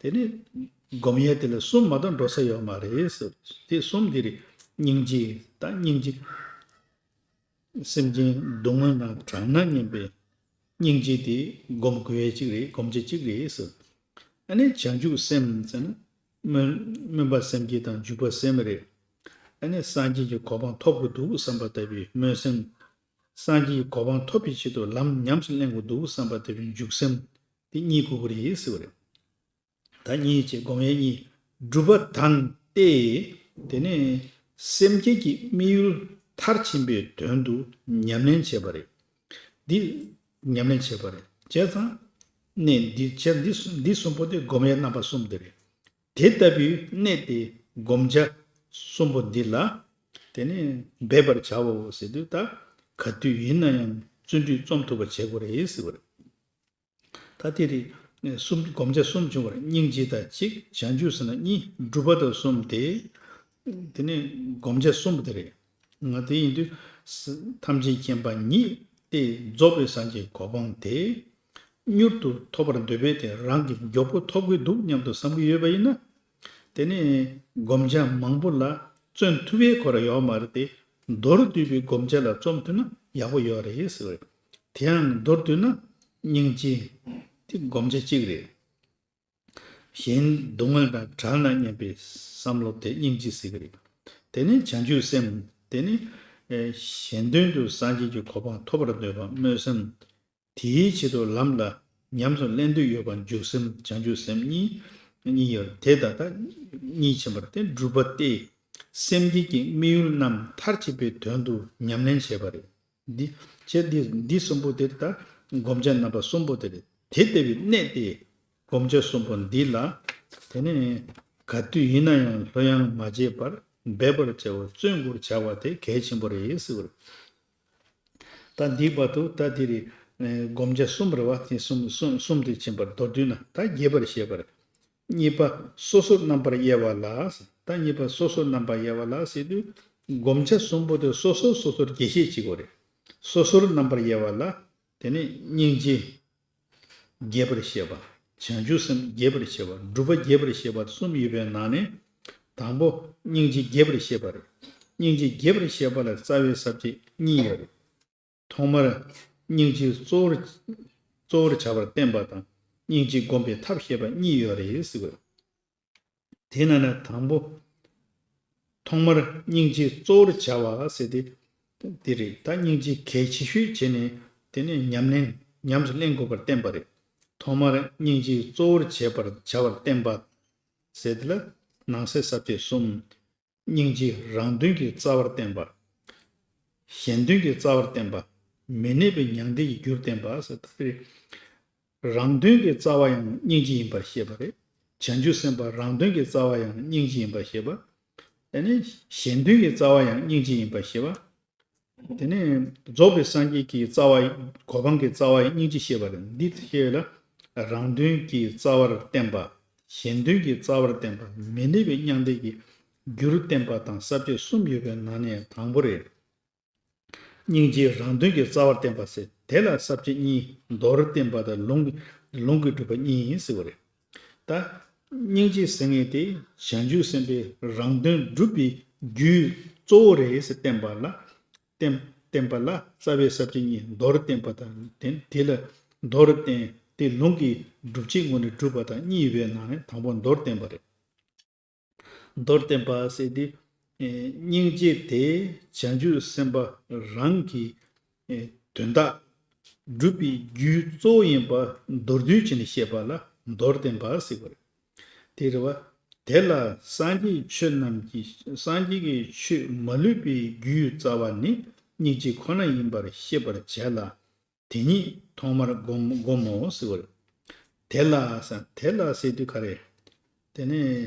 དེ་ནི་སྒོམ་ཡས་དེ་ལ་གསུམ་མ་གཏོགས་འགྲོ་ས་ཡོད་མ་རེད་ཟེར། དེ་གསུམ་དེ་རེད། སྙིང་རྗེ་དང་སྙིང་རྗེ། སེམས་ཅན་སྡུག་བསྔལ་དང་གྲང་ན་མཉམ་པའི་སྙིང་རྗེ་དེ་སྒོམ་དགོས་ཡས་གཅིག་རེད། སྒོམ་བྱ་གཅིག་རེད་ཟེར། ཨ་ནི་བྱང་ཆུབ་སེམས་ཟེར་ན་སྨོན་སྨོན་པ་སེམས་བསྐྱེད་དང་འཇུག་པ་སེམས་རེད། ཨ་ནི་སངས་རྒྱས་ཀྱི་གོ་འཕང་ཐོབ་དགོས་འདུག་བསམ་པ་ལྟ་བུའི་སྨོན་སེམས། སངས་རྒྱས་ཀྱི་གོ་འཕང་ཐོབ་པའི་ཆེད་དུ་ལམ་ཉམས་སུ་ལེན་དགོས་འདུག་བསམ་པ་ལྟ་བུའི་འཇུག་སེམས་དེ་གཉིས་དགོས་ཀྱི་རེད་ཟེར་བ་རེད། ད་གཉིས་བྱས་སྒོམ་ཡས་གཉིས། སྒྲུབ་པ་དང་སྟེ། དེ་ནས་སེམས་བསྐྱེད་ཀྱི་དམིགས་ཡུལ་མཐར་ཕྱིན་པའི་དོན་དུ་ཉམས་ལེན་བྱེད་པ་རེད། འདི་ཉམས་ལེན་བྱེད་པ་རེད། བྱས་ཙང་གནས་འདི་བྱས་འདི་འདི་གསུམ་པོ་དེ་སྒོམ་ཡས་རྣམ་པ་གསུམ་དེ་རེད། དེ་ལྟ་བུའི་གནས་དེ་སྒོམ་བྱ་གསུམ་པོ་འདི་ལ་དེ་ནས་འབད་པར་བྱའོ་ཟེར་དུས། ད་ག་དུས་ཡིན་ན་ཡང་བརྩོན་འགྲུས་རྩོམ་ཐུབ་པ་བྱེད་དགོས་རེད་ཟེར་བ་རེད། ད་དེ་རེད། གསུམ་སྒོམ་བྱ་གསུམ་བྱུང་བ་རེད། སྙིང་རྗེ་དང་གཅིག་བྱང་ཆུབ་སེམས་དང་གཉིས། སྒྲུབ་པ་དང་གསུམ་དེ། དེ་ནས་སྒོམ་བྱ་གསུམ་དེ་རེད། ང་དེ་ཡིན་དུས་ཐམས་ཅད་མཁྱེན་པ་ཉིད་དེ་རྫོགས་པའི་སངས་རྒྱས་གོ་འཕང་དེ་མྱུར་དུ་ཐོབ་པར་འདོད་པས་དེ་རང་གིས་མགྱོགས་པོ་ཐོབ་དགོས་འདུག་སྙམ་དུ་བསམ་གྱི་ཡོད་པ་ཡིན་ན། དེ་ནས་སྒོམ་བྱ་མང་པོ་ལ་བརྩོན་ཐུབ་ཡས་ཁོ་རང་ཡོད་མ་རེད་དེ། མདོར་བསྡུས་པའི་སྒོམ་བྱ་ལ་རྩོམ་ཐུབ་ན་ཡག་པོ་ཡོད་རེད་ཟེར་བ་རེད། དེ་ཡང་མདོར་བསྡུས་ན་སྙིང་རྗེ་དེ་སྒོམ་བྱ་གཅིག་རེད། གཞན་སྡུག་བསྔལ་དང་བྲལ་ན་སྙམ་པའི་བསམ་བློ་དེ་སྙིང་རྗེ་ཟེར་གྱི་རེད། དེ་ནི་བྱང་ཆུབ་སེམས། དེ་ནི་གཞན་དོན་དུ་སངས་རྒྱས་ཀྱི་གོ་འཕང་ཐོབ་པར་འདོད་པ་སྨོན་སེམས། དེའི་ཆེད་དུ་ལམ་ལ་ ཉམས་སུ་ལེན་འདོད་ཡོད་པ་འཇུག་སེམས་བྱང་ཆུབ་སེམས་གཉིས་གཉིས་ཡོད་དེ་ད་ལྟ་གཉིས་ཕྱིན་པར་ཏེ་སྒྲུབ་པ་སྟེ། སེམས་བསྐྱེད་ཀྱི་དམིགས་ཡུལ་རྣམས་མཐར་ཕྱིན་པའི་དོན་དུ་ཉམས་ལེན་བྱེད་པ་རེད། འདི་བྱས་འདི་འདི་གསུམ་པོ་དེ་ད་བསྒོམ་བྱ་རྣམ་པ་གསུམ་པོ་དེ་རེད། དེ་ལྟ་བུའི་གནད་དེ་བསྒོམ་བྱ་གསུམ་པོ་འདི་ལ་དེ་ནས་ག་དུས་ཡིན་ན་ཡང་ལྷོད་ཡངས་མ་བྱས་པར་འབད་པར་བྱའོ། བརྩོན་དགོས་བྱ་བ་དེ་གལ་ཆེན་པོ་རེད་ཟེར་བ་རེད། ད་འདིའི་བར་དུ་ད་འདི་རེད། བསྒོམ་བྱ་གསུམ་རེད་བ། དེ་གསུམ་གསུམ་གསུམ་དེ་ཕྱིན་པར་མདོར་བསྡུས་ན་ད་རྒྱས་པར་བཤད་པར། གཉིས་པ་སོ་སོར་རྣམ་པར་དབྱེ་བ་ལ། ད་གཉིས་པ་སོ་སོར་རྣམ་པར་དབྱེ་བ་ལ་ཟེར་དུས་བསྒོམ་བྱ་གསུམ་པོ་དེ་སོ་སོར་སོ་སོར་རྒྱས་བཤད་བྱེད་དགོས་རེད། སོ་སོར་རྣམ་པར་དབྱེ་བ་ལ་དེ་ནས་སྙིང་རྗེ་རྒྱས་པར་བཤད་པ། བྱང་ཆུབ་སེམས་རྒྱས་པར་བཤད་པ། སྒྲུབ་པ་རྒྱས་པར་བཤད་པ་གསུམ་ཡོད་པའི་ནང་ནས་དང་པོ་སྙིང་རྗེ་རྒྱས་པར་བཤད་པ་རེད། སྙིང་རྗེ་རྒྱས་པར་བཤད་པ་ལ་རྩ་བའི་ས་བཅད་གཉིས་ཡོད་རེད། ཐོག་མར་སྙིང་རྗེ་གཙོ་བོར་གཙོ་བོར་བྱ་བར་བསྟན་པ་དང་སྙིང་རྗེ་བསྒོམ་པའི་ཐབས་བཤད་པ་གཉིས་ཡོད་རེད་ཟེར་བ། དེ་ན་ན་དང་པོ། ཐོག་མར་སྙིང་རྗེ་གཙོ་བོར་བྱ་བ་ཟེར་ཏེ། དེ་རེད། ད་སྙིང་རྗེ་གལ་ཆེ་ཤོས་བྱས་ནས་དེ་ནས་ཉམས་ལེན་ཉམས་སུ་ལེན་དགོས་པར་བསྟན་པ་རེད། ཐོག་མར་སྙིང་རྗེ་གཙོ་བོར་བྱེད་པར་བྱ་བར་བསྟན་པ་ཟེར་དེ་ལ་ནང་གསེས་ས་བཅད་གསུམ། སྙིང་རྗེ་རང་དོན་གྱི་རྩ་བར་བསྟན་པ། གཞན་དོན་གྱི་རྩ་བར་བསྟན་པ། མི་གནས་པའི་མྱང་འདས་ཀྱི་རྒྱུར་བསྟན་པ་ཟེར་ཏེ། རང་དོན་གྱི་རྩ་བ་ཡང་སྙིང་རྗེ་ཡིན་པར་བཤད་པ་རེད། བྱང་ཆུབ་སེམས་དཔའ་རང་དོན་གྱི་རྩ་བ་ཡང་སྙིང་རྗེ་ཡིན་པར་བཤད་པ། དེ་ནས་གཞན་དོན་གྱི་རྩ་བ་ཡང་སྙིང་རྗེ་ཡིན་པར་བཤད་པ། དེ་ནས་རྫོགས་པའི་སངས་རྒྱས་ཀྱི་རྩ་བ་གོ་འཕང་གི་རྩ་བ་ཡི་སྙིང་རྗེ་བཤད་པ་རེད། འདི་ཤེས་ལ་རང་དོན་གྱི་རྩ་བར་བསྟན་པ། གཞན་དོན་གྱི་རྩ་བར་བསྟན་པ། མི་གནས་པའི་མྱང་འདས་ཀྱི་རྒྱུར་བསྟན་པ་དང་ས་བཅད་གསུམ་ཡོད་པའི་ནང་ནས་དང་པོ་རེད། སྙིང་རྗེ་རང་དོན་གྱི་རྩ་བར་བསྟན་པ་ཟེར་དེ་ལ་ས་བཅད་གཉིས། མདོར་བསྟན་པ་དང་ལུང་ལུང་གིས་སྒྲུབ་པ་གཉིས་ཟེར་བ་རེད། ད་སྙིང་རྗེ་ཟེར་མཁན་དེ་བྱང་ཆུབ་སེམས་དཔའི་རང་དོན་སྒྲུབ་པའི་རྒྱུའི་གཙོ་བོ་རེད་ཟེར་བསྟན་པ་ལ། བསྟན་བསྟན་པ་ལ་རྩ་བའི་ས་བཅད་གཉིས། མདོར་བསྟན་པ་དང་དེ་དེ་ལ་མདོར་བསྟན་ཏེ་ལུང་གིས་སྒྲུབ་བྱེད་ངོས་ནས་སྒྲུབ་པ་དང་གཉིས་ཡོད་པའི་ནང་ནས་དང་པོ་མདོར་བསྟན་པ་རེད། མདོར་བསྟན་པ་ཟེར་ཏེ། སྙིང་རྗེ་དེ་བྱང་ཆུབ་སེམས་དཔའ་རང་གི་དོན་དག་སྒྲུབ་པའི་རྒྱུའི་གཙོ་བོ་ཡིན་པ་མདོར་བསྡུས་བྱས་ནས་བཤད་པ་ལ་མདོར་བསྟན་པ་ཟེར་བ་རེད། དེ་རེད་བ། དེ་ལ་སངས་རྒྱས་ཆོས་རྣམས་ཀྱི་སངས་རྒྱས་ཀྱི་ཆོས་མ་ལུས་པའི་རྒྱུའི་རྩ་བ་ནི་སྙིང་རྗེ་ཁོ་ན་ཡིན་པར་ཤེས་པར་བྱས་ལ། དེ་ཉིད་ཐོག་མར་བསྒོམ་བསྒོམ་མོ་ཟེར་བ་རེད། དེ་ལ་ས་དེ་ལ་ཟེར་དུས་ག་རེ། དེ་ནས་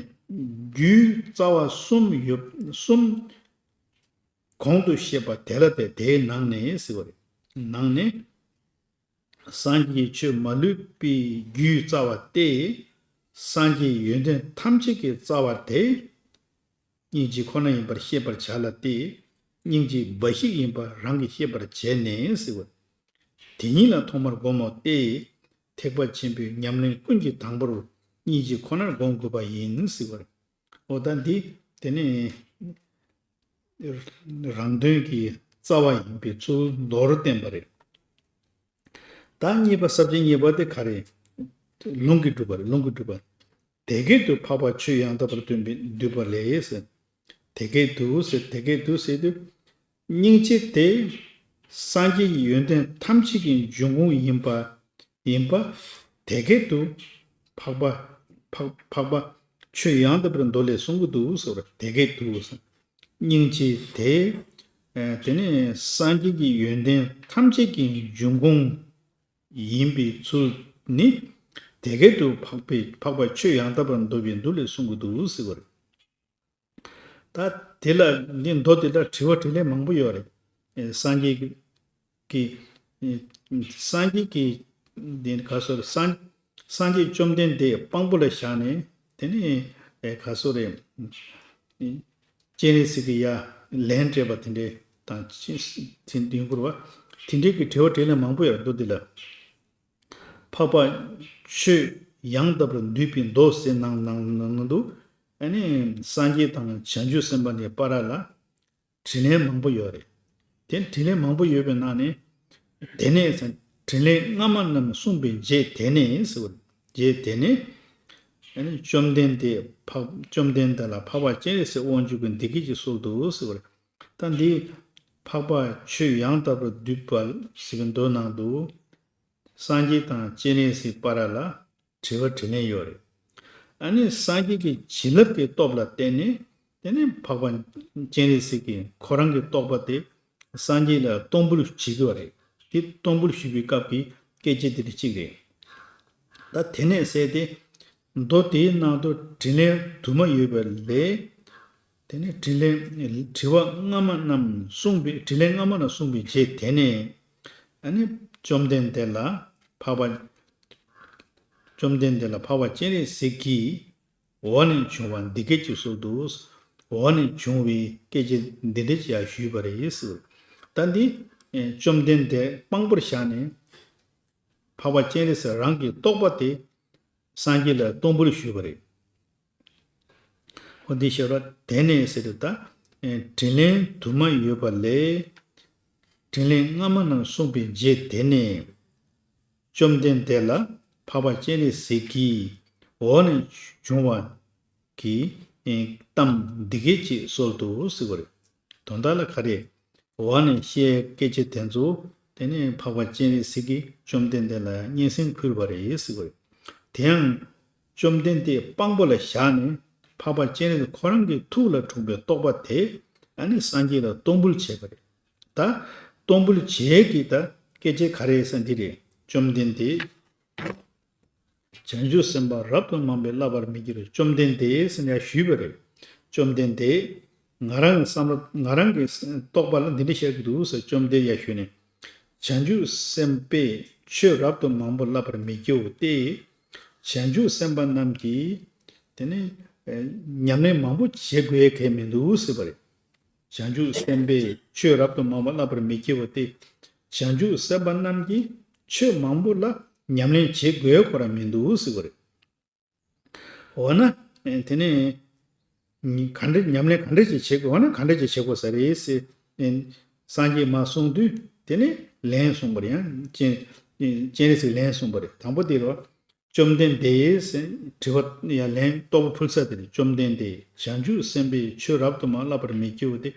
རྒྱུའི་རྩ་བ་གསུམ་ཡོད་གསུམ་གོང་དུ་བཤད་པ་དེ་ལ་དེ་དེའི་ནང་ནས་ཟེར་བ་རེད། ནང་ནས་སངས་རྒྱས་ཀྱི་ཆོས་མ་ལུས་པའི་རྒྱུའི་རྩ་བ་སྟེ། སངས་རྒྱས་ཡོན་ཏན་ཐམས་ཅད་ཀྱི་རྩ་བ་དེ། སྙིང་རྗེ་ཁོ་ན་ཡིན་པར་ཤེས་པར་བྱ་ལ་སྟེ། སྙིང་རྗེ་འབའ་ཞིག་ཡིན་པ་རང་གིས་ཤེས་པར་བྱས་ནས་ཟེར་བ། དེ་ཉིད་ལ་ཐོག་མར་བསྒོམ་མོ་སྟེ། ཐེག་པ་ཆེན་པོའི་ཉམས་ལེན་ཀུན་གྱི་དང་པོར་སྙིང་རྗེ་ཁོ་ནར་བསྒོམ་དགོས་པ་ཡིན་ཟེར་བ། འོ་ད་འདི་དེ་ནས་རང་དོན་གྱི་རྩ་བ་ཡིན་པའི་ཚུལ་མདོར་བསྟན་པ་རེད། ད་གཉིས་པ་ས་བཅད་གཉིས་པ་དེ་ག་རེ། ལུང་གིས་སྒྲུབ་པ་རེད། ལུང་གིས་སྒྲུབ་པ། དེ་སྐད་དུ་འཕགས་པ་ཆོས་ཡང་དག་པར་སྟོན་པའི་འདུས་པ་ལས་ཟེར། དེ་སྐད་དུ་ཟེར་དེ་སྐད་དུ་ཟེར་དུས། སྙིང་རྗེ་དེ་སངས་རྒྱས་ཀྱི་ཡོན་ཏན་ཐམས་ཅད་ཀྱི་འབྱུང་ཁུངས་ཡིན་པ་ཡིན་པ། དེ་སྐད་དུ་འཕགས་པ་འཕགས་འཕགས་པ་ཆོས་ཡང་དག་པའི་མདོ་ལས་གསུང་གི་འདུག་ཟེར་བ་དེ་སྐད་དུ་ཟེར། སྙིང་རྗེ་དེ། ཨ་དེ་ནས་སངས་རྒྱས་ཀྱི་ཡོན་ཏན་ཐམས་ཅད་ཀྱི་འབྱུང་ཁུངས་ཡིན་པའི་ཚུལ་ནི། དེ་སྐད་དུ་འཕགས་པའི་འཕགས་པ་ཆོས་ཡང་དག་པར་འདུས་པའི་མདོ་ལས་གསུང་གི་འདུག་ཟེར་བ་རེད། ད་དེ་ལ་འདི་མདོ་དེ་ལ་དྲི་བ་དྲིས་ལན་མང་པོ་ཡོད་རེད། ཨེ་སངས་རྒྱས་ཀྱི་ཀྱི། སངས་རྒྱས་ཀྱི་འདི་ག་སོ་རེད། སངས་སངས་རྒྱས་བཅོམ་ལྡན་འདས་དཔང་པོ་ལ་བཞག་ནས་དེ་ནས་ཨེ་ག་སོ་རེད། སྤྱན་རས་གཟིགས་ཀྱི་ཡ་ལན་སྤྲད་པ་དེ་འདྲས་དང་ཅི་དེ་འདུན་སྐོར་བ་དེ་འདྲས་ཀྱི་དྲི་བ་དྲིས་ལན་མང་པོ་ཡོད་འདུག་འདི་ལ། འཕགས་པ་ཆོས་ཡང་དག་པར་འདུས་པའི་མདོ་ཟེར་ནང་ནང་ནང་དུ་ཨ་ནི་སངས་རྒྱས་དང་བྱང་ཆུབ་སེམས་དཔའ་གཉིས་བར་ལ། དྲིས་ལན་མང་པོ་ཡོད་རེད། དེ་དྲིས་ལན་མང་པོ་ཡོད་པའི་ནང་ནས། དེ་ནས་ཟེར། དྲིས་ལན་སྔ་མ་རྣམས་གསུངས་པའི་རྗེས་དེ་ནས་ཟེར་བ། རྗེས་དེ་ནས། ཨ་ནི་བཅོམ་ལྡན་འདས་འཕགས་བཅོམ་ལྡན་འདས་ལ་འཕགས་པ་སྤྱན་རས་གཟིགས་དབང་ཕྱུག་གིས་འདི་སྐད་ཅེས་གསོལ་ཏོ་ཟེར་བ་རེད། ད་འདི་འཕགས་པ་ཆོས་ཡང་དག་པར་འདུས་པ་ཟེར་བའི་མདོ་ནང་དུ། སངས་རྒྱས་དང་སྤྱན་རས་གཟིགས་བར་ལ་དྲི་བ་དྲིས་ལན་ཡོད་རེད། ཨ་ནི་སངས་རྒྱས་ཀྱི་བྱིན་རླབས་ཀྱི་སྟོབས་ལ་བརྟེན་ནས་དེ་ནས་འཕགས་པ་སྤྱན་རས་གཟིགས་ཀྱིས་ཁོ་རང་གི་རྟོགས་པ་དེ་སངས་རྒྱས་ལ་གཏོང་འབུལ་བྱེད་ཀྱི་ཡོད་རེད། དེ་གཏོང་འབུལ་ཞུས་པའི་སྐབས་ཀྱི་སྐད་ཆ་དེ་འདྲ་གཅིག་རེད། ད་དེ་ནས་གསལ་ཏེ། མདོ་དེའི་ནང་དུ་དྲིས་ལན་དུ་མ་ཡོད་པ་ལས། དེ་ནས་དྲིས་ལན། དྲི་བ་སྔ་མ་རྣམས་གསུངས་པའི་དྲིས་ལན་སྔ་མ་རྣམས་གསུངས་པའི་རྗེས་དེ་ནས། ཨ་ནི་བཅོམ་ལྡན་འདས་ལ་འཕགས་པ། བཅོམ་ལྡན་འདས་ལ་འཕགས་པ་སྤྱན་རས་གཟིགས་ཀྱིས། འོག་ནས་བྱུང་བ་འདི་སྐད་ཅེས་གསོལ་དུ། འོག་ནས་བྱུང་བའི་སྐད་ཅིག་འདི་འདྲ་ཅིག་ཡང་ཞུས་པ་རེད་ཟེར། ད་འདི་བཅོམ་ལྡན་འདས་དཔང་པོར་བཞག་ནས། འཕགས་པ་སྤྱན་རས་གཟིགས་རང་གི་རྟོགས་པ་དེ་སངས་རྒྱས་ལ་གཏོང་འབུལ་ཞུས་པ་རེད། འོ་འདི་ཤེས་རོགས། དེ་ནས་ཟེར་དུས་ད། དྲིས་ལན་དུ་མ་ཡོད་པ་ལས། དྲིས་ལན་སྔ་མ་རྣམས་གསུངས་པའི་རྗེས་དེ་ནས། བཅོམ་ལྡན་འདས་ལ་འཕགས་པ་སྤྱན་རས་གཟིགས་ཀྱིས་འོག་ནས་བྱུང་བ་གི་གཏམ་འདི་སྐད་ཅེས་གསོལ་དུ་གསོལ་བ་རེད། དོན་དག་ལ་ག་རེ། འོག་ནས་བཤད་སྐད་ཆ་དེ་ཚོ་དེ་ནས་འཕགས་པ་སྤྱན་རས་གཟིགས་ཀྱིས་བཅོམ་ལྡན་འདས་ལ་སྙན་སེང་ཕུལ་བ་རེད་ཟེར་བ་རེད། དེ་ཡང་བཅོམ་ལྡན་འདས་དཔང་པོ་ལ་བཞག་ནས་འཕགས་པ་སྤྱན་རས་གཟིགས་ཁོ་རང་གི་ཐུགས་ལ་འཁྲུངས་པའི་རྟོགས་པ་དེ་ཨ་ནི་སངས་རྒྱས་ལ་གཏོང་འབུལ་བྱས་པ་རེད། ད་གཏོང་འབུལ་བྱས་ཀྱི་ད་སྐད་ཆ་ག་རེ་ཟེར་འདི་རེད། བཅོམ་ལྡན་འདས། བྱང་ཆུབ་སེམས་དཔའ་རབ་ཏུ་མང་པོས་བསླབ་པར་མི་བགྱིད་པར་བཅོམ་ལྡན་འདས་ཟེར་ནས་ཞུས་པ་རེད། བཅོམ་ལྡན་འདས། ང་རང་གི་བསམ་བློ་ང་རང་གི་རྟོགས་པ་ལ་འདི་འདྲ་བཤད་ཀྱི་འདུག་ཟེར་བཅོམ་ལྡན་འདས་ཡར་ཞུས་ནས། བྱང་ཆུབ་སེམས་དཔས་ཆོས་རབ་ཏུ་མང་པོ་བསླབ་པར་མི་བགྱིའོ་སྟེ། བྱང་ཆུབ་སེམས་དཔའ་རྣམས་ཀྱིས། དེ་ནི། ཉམས་ལེན་མང་པོ་བྱེད་དགོས་ཡ་གལ་མི་འདུག་ཟེར་བ་རེད། བྱང་ཆུབ་སེམས་དཔས་ཆོས་རབ་ཏུ་མང་པོ་བསླབ་པར་མི་བགྱིའོ་སྟེ། བྱང་ཆུབ་སེམས་དཔའ་རྣམས་ཀྱིས་ཆོས་མང་པོ་ལ་ཉམས་ལེན་བྱེད་དགོས་ཁོ་རང་མི་འདུག་ཟེར་བ་རེད། འོ་ན། དེ་ནས། ག་འདྲ་ཉམས་ལེན་ག་འདྲ་ཅིག་བྱེད་དགོས་འོ་ན་ག་འདྲ་ཅིག་བྱེད་དགོས་ས་རེད་ཟེར། སངས་རྒྱས་མར་གསུངས་དུས་དེ་ནས་ལན་གསུངས་པ་རེད་ཡང་སྤྱན། སྤྱན་རས་གཟིགས་ལན་གསུངས་པ་རེད་དང་པོ་དེ་རེད་བ། བཅོམ་ལྡན་འདས་ཟེར་དྲི་བ་ཡང་ལན་རྟོགས་པ་ཕུལ་ས་དེ་རེད། བཅོམ་ལྡན་འདས་བྱང་ཆུབ་སེམས་དཔས་ཆོས་རབ་ཏུ་མང་བསླབ་པར་མི་བགྱིའོ་སྟེ།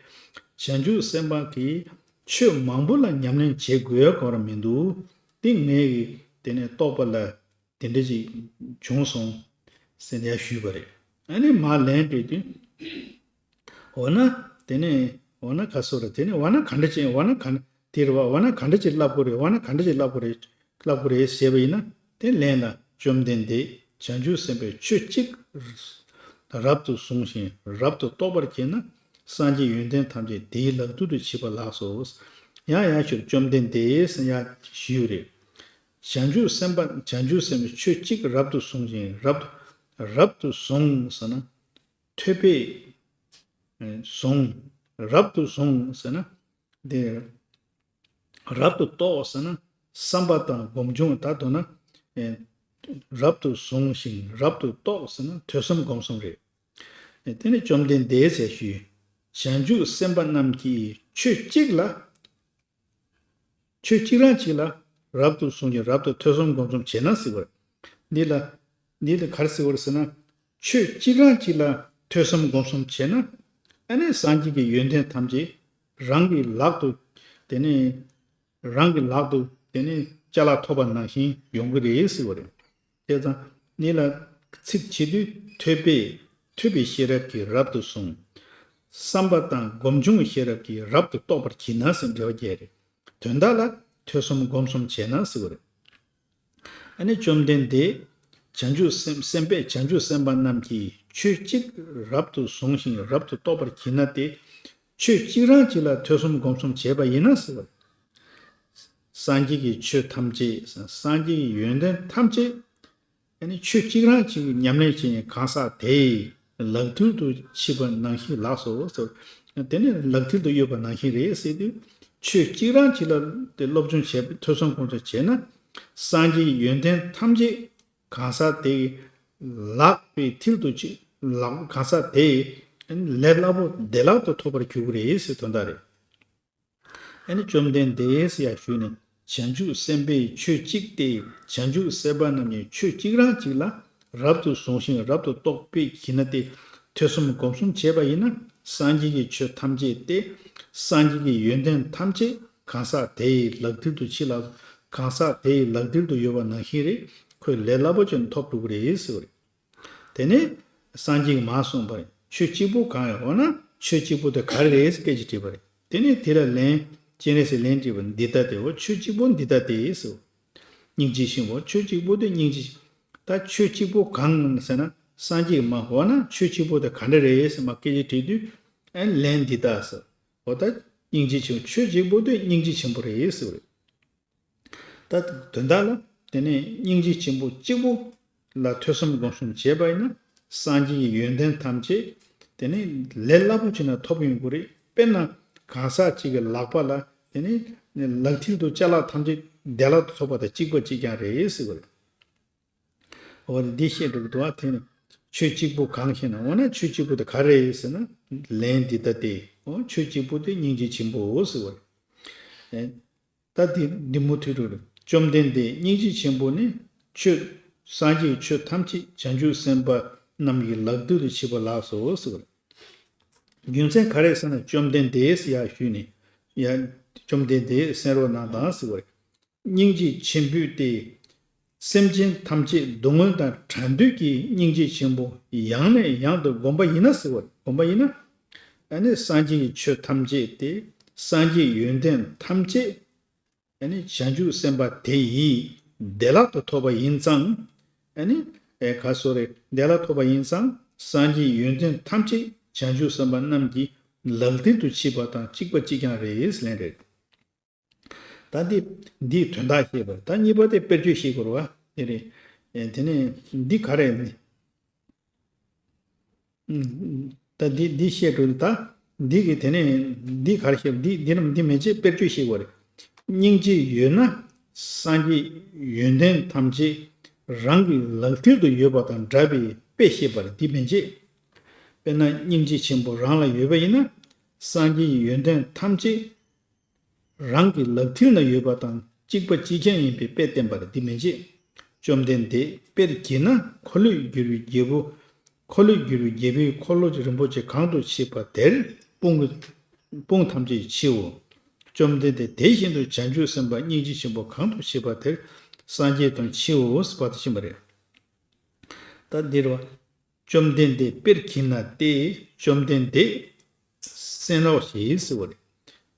བྱང་ཆུབ་སེམས་དཔའ་གིས་ཆོས་མང་པོ་ལ་ཉམས་ལེན་བྱེད་དགོས་ཁོ་རང་མི་འདུག་དེ་ངའི་གི་དེ་ནས་རྟོགས་པ་ལ་དེ་འདྲ་ཅིག་བྱུང་སོང་ཟེར་ནས་ཞུས་པ་རེད། ཨ་ནི་མར་ལན་སྤྲད་དུས། འོ་ན་དེ་ནས་འོ་ན་ག་སོ་ར་དེ་ནས་འོ་ན་ག་འདྲ་ཅིག་འོ་ན་ག་འདྲ་དེ་རེད་བ་འོ་ན་ག་འདྲ་ཅིག་བསླབ་དགོས་རེད་འོ་ན་ག་འདྲ་ཅིག་བསླབ་དགོས་རེད་བསླབ་དགོས་རེད་ཟེར་བ་ཡིན་ན་དེ་ལན་ལ་བཅོམ་ལྡན་འདས་བྱང་ཆུབ་སེམས་དཔས་ཆོས་གཅིག་རབ་ཏུ་བཟུང་ཞིང་རབ་ཏུ་རྟོགས་པར་བགྱིད་ན་སངས་རྒྱས་ཡོན་ཏན་ཐམས་ཅད་དེའི་ལག་མཐིལ་དུ་མཆིས་པ་ལགས་སོ། ཡང་ཡང་ཞུ་བཅོམ་ལྡན་འདས་ཡང་ཞུས་རེད། བྱང་ཆུབ་སེམས་དཔའ་བྱང་ཆུབ་སེམས་དཔས་ཆོས་གཅིག་རབ་ཏུ་བཟུང་ཞིང་རབ་ཏུ་རབ་ཏུ་བཟུང་ཟེར་ན། ཐོས་པས་བཟུང་། རབ་ཏུ་བཟུང་ཟེར་ན། འདི། རབ་ཏུ་རྟོགས་ཟེར་ན། བསམ་པ་དང་སྒོམ་བྱུང་ད་དོ་ན། རབ་ཏུ་བཟུང་ཞིང་རབ་ཏུ་རྟོགས་ཟེར་ན་ཐོས་བསམ་སྒོམ་གསུམ་རེད། དེ་ནི་བཅོམ་ལྡན་འདས་ཟེར་ཞུས། བྱང་ཆུབ་སེམས་དཔའ་རྣམས་ཀྱིས་ཆོས་གཅིག་ལ། ཆོས་གཅིག་རང་གཅིག་ལ་རབ་ཏུ་བཟུང་ཞིང་རབ་ཏུ་ཐོས་བསམ་སྒོམ་གསུམ་བྱས་ན་ཟེར་བར། འདི་ལ། འདི་ལ་ག་རེ་ཟེར་བར་ཟེར་ན། ཆོས་གཅིག་རང་གཅིག་ལ་ཐོས་བསམ་སྒོམ་གསུམ་བྱས་ན། ཨ་ནི་སངས་རྒྱས་ཀྱི་ཡོན་ཏན་ཐམས་ཅད་རང་གི་ལག་ཏུ། དེ་ནི། རང་གི་ལག་ཏུ་དེ་ནི་ཅ་ལག་ཐོབ་པ་ནང་བཞིན་ཡོང་གི་རེད་ཟེར་བ་རེད། བྱས་ཙང་འདི་ལ་ཚིག་བྱེད་དུས་ཐོས་པས་ཐོས་པའི་ཤེས་རབ་ཀྱིས་རབ་ཏུ་བཟུང་། བསམ་པ་དང་སྒོམ་བྱུང་བའི་ཤེས་རབ་ཀྱིས་རབ་ཏུ་རྟོགས་པར་བགྱིད་ན་ཟེར་འགྲེལ་བ་བརྒྱབ་རེད། དོན་དག་ལ་ཐོས་བསམ་སྒོམ་གསུམ་བྱས་ན་ཟེར་བ་རེད། ཨ་ནི་བཅོམ་ལྡན་འདས། བྱང་ཆུབ་སེམས་སེམས་དཔས་བྱང་ཆུབ་སེམས་དཔའ་རྣམས་ཀྱིས་ཆོས་གཅིག་རབ་ཏུ་བཟུང་ཞིང་རབ་ཏུ་རྟོགས་པར་བགྱིད་ན་སྟེ། ཆོས་གཅིག་རང་གཅིག་ལ་ཐོས་བསམ་སྒོམ་གསུམ་བྱས་པ་ཡིན་ན་ཟེར་བ། སངས་རྒྱས་ཀྱི་ཆོས་ཐམས་ཅད་སངས་རྒྱས་ཀྱི་ཡོན་ཏན་ཐམས་ཅད། ཨ་ནི་ཆོས་གཅིག་རང་གཅིག་ཉམས་ལེན་བྱེད་ཉིན་གང་ཟག་དེ་ཡི་ལག་མཐིལ་དུ་མཆིས་པ་ནང་བཞིན་ལགས་སོ་ཟེར། དེ་ནི་ལག་མཐིལ་དུ་ཡོད་པ་ནང་བཞིན་རེད་ཟེར་དུས། ཆོས་གཅིག་རང་གཅིག་ལ་དེ་སློབ་སྦྱོང་བྱས་པའི་ཐོས་བསམ་སྒོམ་གསུམ་བྱས་ན། སངས་རྒྱས་ཀྱི་ཡོན་ཏན་ཐམས་ཅད་གང་ཟག་དེ་ཡི་ལག་པའི་མཐིལ་དུ་ཅིག་ལག་གང་ཟག་དེ་ཡི་ལས་སླ་པོ་བདེ་བླག་ཏུ་ཐོབ་པར་འགྱུར་གྱི་རེད་ཟེར་དོན་དག་རེད། ཨ་ནི་བཅོམ་ལྡན་འདས་ཡང་ཞུས་ནས། བྱང་ཆུབ་སེམས་དཔའི་ཆོས་གཅིག་སྟེ། བྱང་ཆུབ་སེམས་དཔའ་རྣམས་ནི་ཆོས་གཅིག་རང་གཅིག་ལ་རབ་ཏུ་བཟུང་ཞིང་རབ་ཏུ་རྟོགས་པས་བགྱིད་ན་སྟེ། ཐོས་བསམ་སྒོམ་གསུམ་བྱས་པ་ཡིན་ན་སངས་རྒྱས་ཀྱི་ཆོས་ཐམས་ཅད་སྟེ། སངས་རྒྱས་ཀྱི་ཡོན་ཏན་ཐམས་ཅད་གང་ཟག་དེ་ཡི་ལག་མཐིལ་དུ་མཆིས་ལགས། གང་ཟག་དེ་ཡི་ལག་མཐིལ་དུ་ཡོད་པ་ནང་བཞིན་རེད། ཁོས་ལས་སླ་པོ་བྱས་ནས་ཐོབ་ཐུབ་ཀྱི་རེད་ཟེར་བ་རེད། དེ་ནས་སངས་རྒྱས་ཀྱིས་མར་གསུངས་པ་རེད། ཆོས་གཅིག་པུ་གང་ཡང་འོ་ན་ཆོས་གཅིག་པུ་དེ་ག་རེ་རེད་ཟེར་སྐད་ཅིག་དྲིས་པ་རེད། དེ་ནས་དེ་ལ་ལན་སྤྱན་རས་གཟིགས་ལན་དྲིས་པ་འདི་ལྟ་སྟེ། འོ་ཆོས་གཅིག་པུ་འདི་ལྟ་སྟེ་ཟེར། སྙིང་རྗེ་ཆེན་པོ། ཆོས་གཅིག་པུ་དེ་སྙིང་རྗེ། ད་ཆོས་གཅིག་པུ་གང་ཟེར་ན། སངས་རྒྱས་ཀྱིས་མར་འོ་ན་ཆོས་གཅིག་པུ་དེ་ག་འདྲ་རེད་ཟེར་མར་སྐད་ཆ་དྲིས་དུས། ཨ་ལན་འདི་ལྟ་ཟེར། འོ་ད་སྙིང་རྗེ་ཆེན་པོ། ཆོས་གཅིག་པུ་དེ་སྙིང་རྗེ་ཆེན་པོ་རེད་ཟེར་བ་རེད། ད་དོན་དག་ལ་དེ་ནས་སྙིང་རྗེ་ཆེན་པོ་གཅིག་པུ་ལ་ཐོས་བསམ་སྒོམ་གསུམ་བྱས་པ་ཡིན་ན། སངས་རྒྱས་ཀྱི་ཡོན་ཏན་ཐམས་ཅད་དེ་ནས་ལས་སླ་པོ་བྱས་ན་ཐོབ་ཡོང་གི་རེད། དཔེར་ན་གང་ཟག་གཅིག་གི་ལག་པ་ལ་དེ་ནས་ལག་མཐིལ་དུ་ཅ་ལག་ཐམས་ཅད་བདེ་བླག་ཏུ་ཐོབ་པ་དང་གཅིག་པ་གཅིག་རྐྱང་རེད་ཟེར་བ་རེད། འོ་འདི་བཤད་འགྲོ་གི་འདུག་བ། དེ་ནས་ཆོས་གཅིག་པུ་གང་ཞེ་ན། འོ་ན་ཆོས་གཅིག་པུ་དེ་ག་རེ་རེད་ཟེར་ན། ལན་འདི་ལྟ་སྟེ། འོ་ཆོས་གཅིག་པུ་དེ་སྙིང་རྗེ་ཆེན་པོའོ་ཟེར་བ་རེད། ད་འདི་འདི་མུ་མཐུད་དུ་རེད། བཅོམ་ལྡན་འདས་སྙིང་རྗེ་ཆེན་པོ་ནི་ཆོས། སངས་རྒྱས་ཀྱི་ཆོས་ཐམས་ཅད་བྱང་ཆུབ་སེམས་དཔའ་རྣམས་ཀྱི་ལག་མཐིལ་དུ་མཆིས་པ་ལགས་སོ་ཟེར་བ་རེད། རྒྱུ་མཚན་ག་རེ་ཟེར་ན། བཅོམ་ལྡན་འདས་ཡར་ཞུས་ནས་ཡར་བཅོམ་ལྡན་འདས་གསན་རོགས་གནང་དང་ཟེར་བ་རེད། སྙིང་རྗེ་ཆེན་པོས་ཏེ། སེམས་ཅན་ཐམས་ཅད་སྡུག་བསྔལ་དང་བྲལ་འདོད་ཀྱི་སྙིང་རྗེ་ཆེན་པོ་ཡང་ནས་ཡང་དུ་བསྒོམ་པ་ཡིན་ན་ཟེར་བ་རེད། བསྒོམ་པ་ཡིན་ན། ཨ་ནི་སངས་རྒྱས་ཀྱི་ཆོས་ཐམས་ཅད་དེ། སངས་རྒྱས་ཡོན་ཏན་ཐམས་ཅད་ཨ་ནི་བྱང་ཆུབ་སེམས་དཔའ་དེ་ཡིས་བདེ་བླག་ཏུ་ཐོབ་པ་ཡིན་ཙང་། ཨ་ནི་ཨེ་ག་སོ་རེ་བདེ་བླག་ཐོབ་པ་ཡིན་ཙང་། སངས་རྒྱས་ཡོན་ཏན་ཐམས་ཅད་བྱང་ཆུབ་སེམས་དཔའ་རྣམས་ཀྱི་ལག་མཐིལ་དུ་མཆིས་པ་དང་གཅིག་པ་གཅིག་རྐྱང་རེད་ལན་རེད། ད་འདི་འདིའི་དོན་དག་ཤེས་པ། ད་གཉིས་པ་དེ་དཔེར་བརྗོད་ཤེས་དགོས་རེད་བ། དེ་རེད། ཨེ་དེ་ནས་འདི་ག་རེ་ནི། ད་འདི་འདི་བཤད་འགྲོ་ད། འདི་གི་དེ་ནས་འདི་གར་བཤད་འདི་འདི་རམ་འདི་མེད་ཅེས་དཔེར་བརྗོད་བཤད་དགོས་རེད། སྙིང་རྗེ་ཡོད་ན་སངས་རྒྱས་ཡོན་ཏན་ཐམས་ཅད་རང་གི་ལག་མཐིལ་དུ་ཡོད་པ་དང་འདྲ་བའི་དཔེ་བཤད་པ་རེད། འདི་མེད་ཅེས། དཔེར་ན་སྙིང་རྗེ་ཆེན་པོ་རང་ལ་ཡོད་པ་ཡིན་ན། སངས་རྒྱས་ཡོན་ཏན་ཐམས་ཅད་རང་གི་ལག་མཐིལ་ན་ཡོད་པ་དང་གཅིག་པ་གཅིག་རྐྱང་ཡིན་པའི་དཔེ་བསྟན་པ་རེད། འདི་མིན་ཅེས། བཅོམ་ལྡན་འདས་དཔེར་བགྱིས་ན། འཁོར་ལོས་སྒྱུར་བའི་རྒྱལ་པོ། འཁོར་ལོས་སྒྱུར་བའི་རྒྱལ་པོའི་འཁོར་ལོ་རིན་པོ་ཆེ་གང་དུ་མཆིས་པ་དེར་དཔུང་གི་དཔུང་ཐམས་ཅད་མཆིའོ། བཅོམ་ལྡན་འདས་དེ་བཞིན་དུ་བྱང་ཆུབ་སེམས་དཔའ་སྙིང་རྗེ་ཆེན་པོ་གང་དུ་མཆིས་པ་དེར་སངས་རྒྱས་དང་མཆིའོ་ཟེར་བ་དེ་ཕྱིན་པ་རེད། ད་འདིར་བ། བཅོམ་ལྡན་འདས་དཔེར་བགྱིས་ན་སྟེ། བཅོམ་ལྡན་འདས་གསན་རོགས་ཞེས་ཟེར་བ་རེད།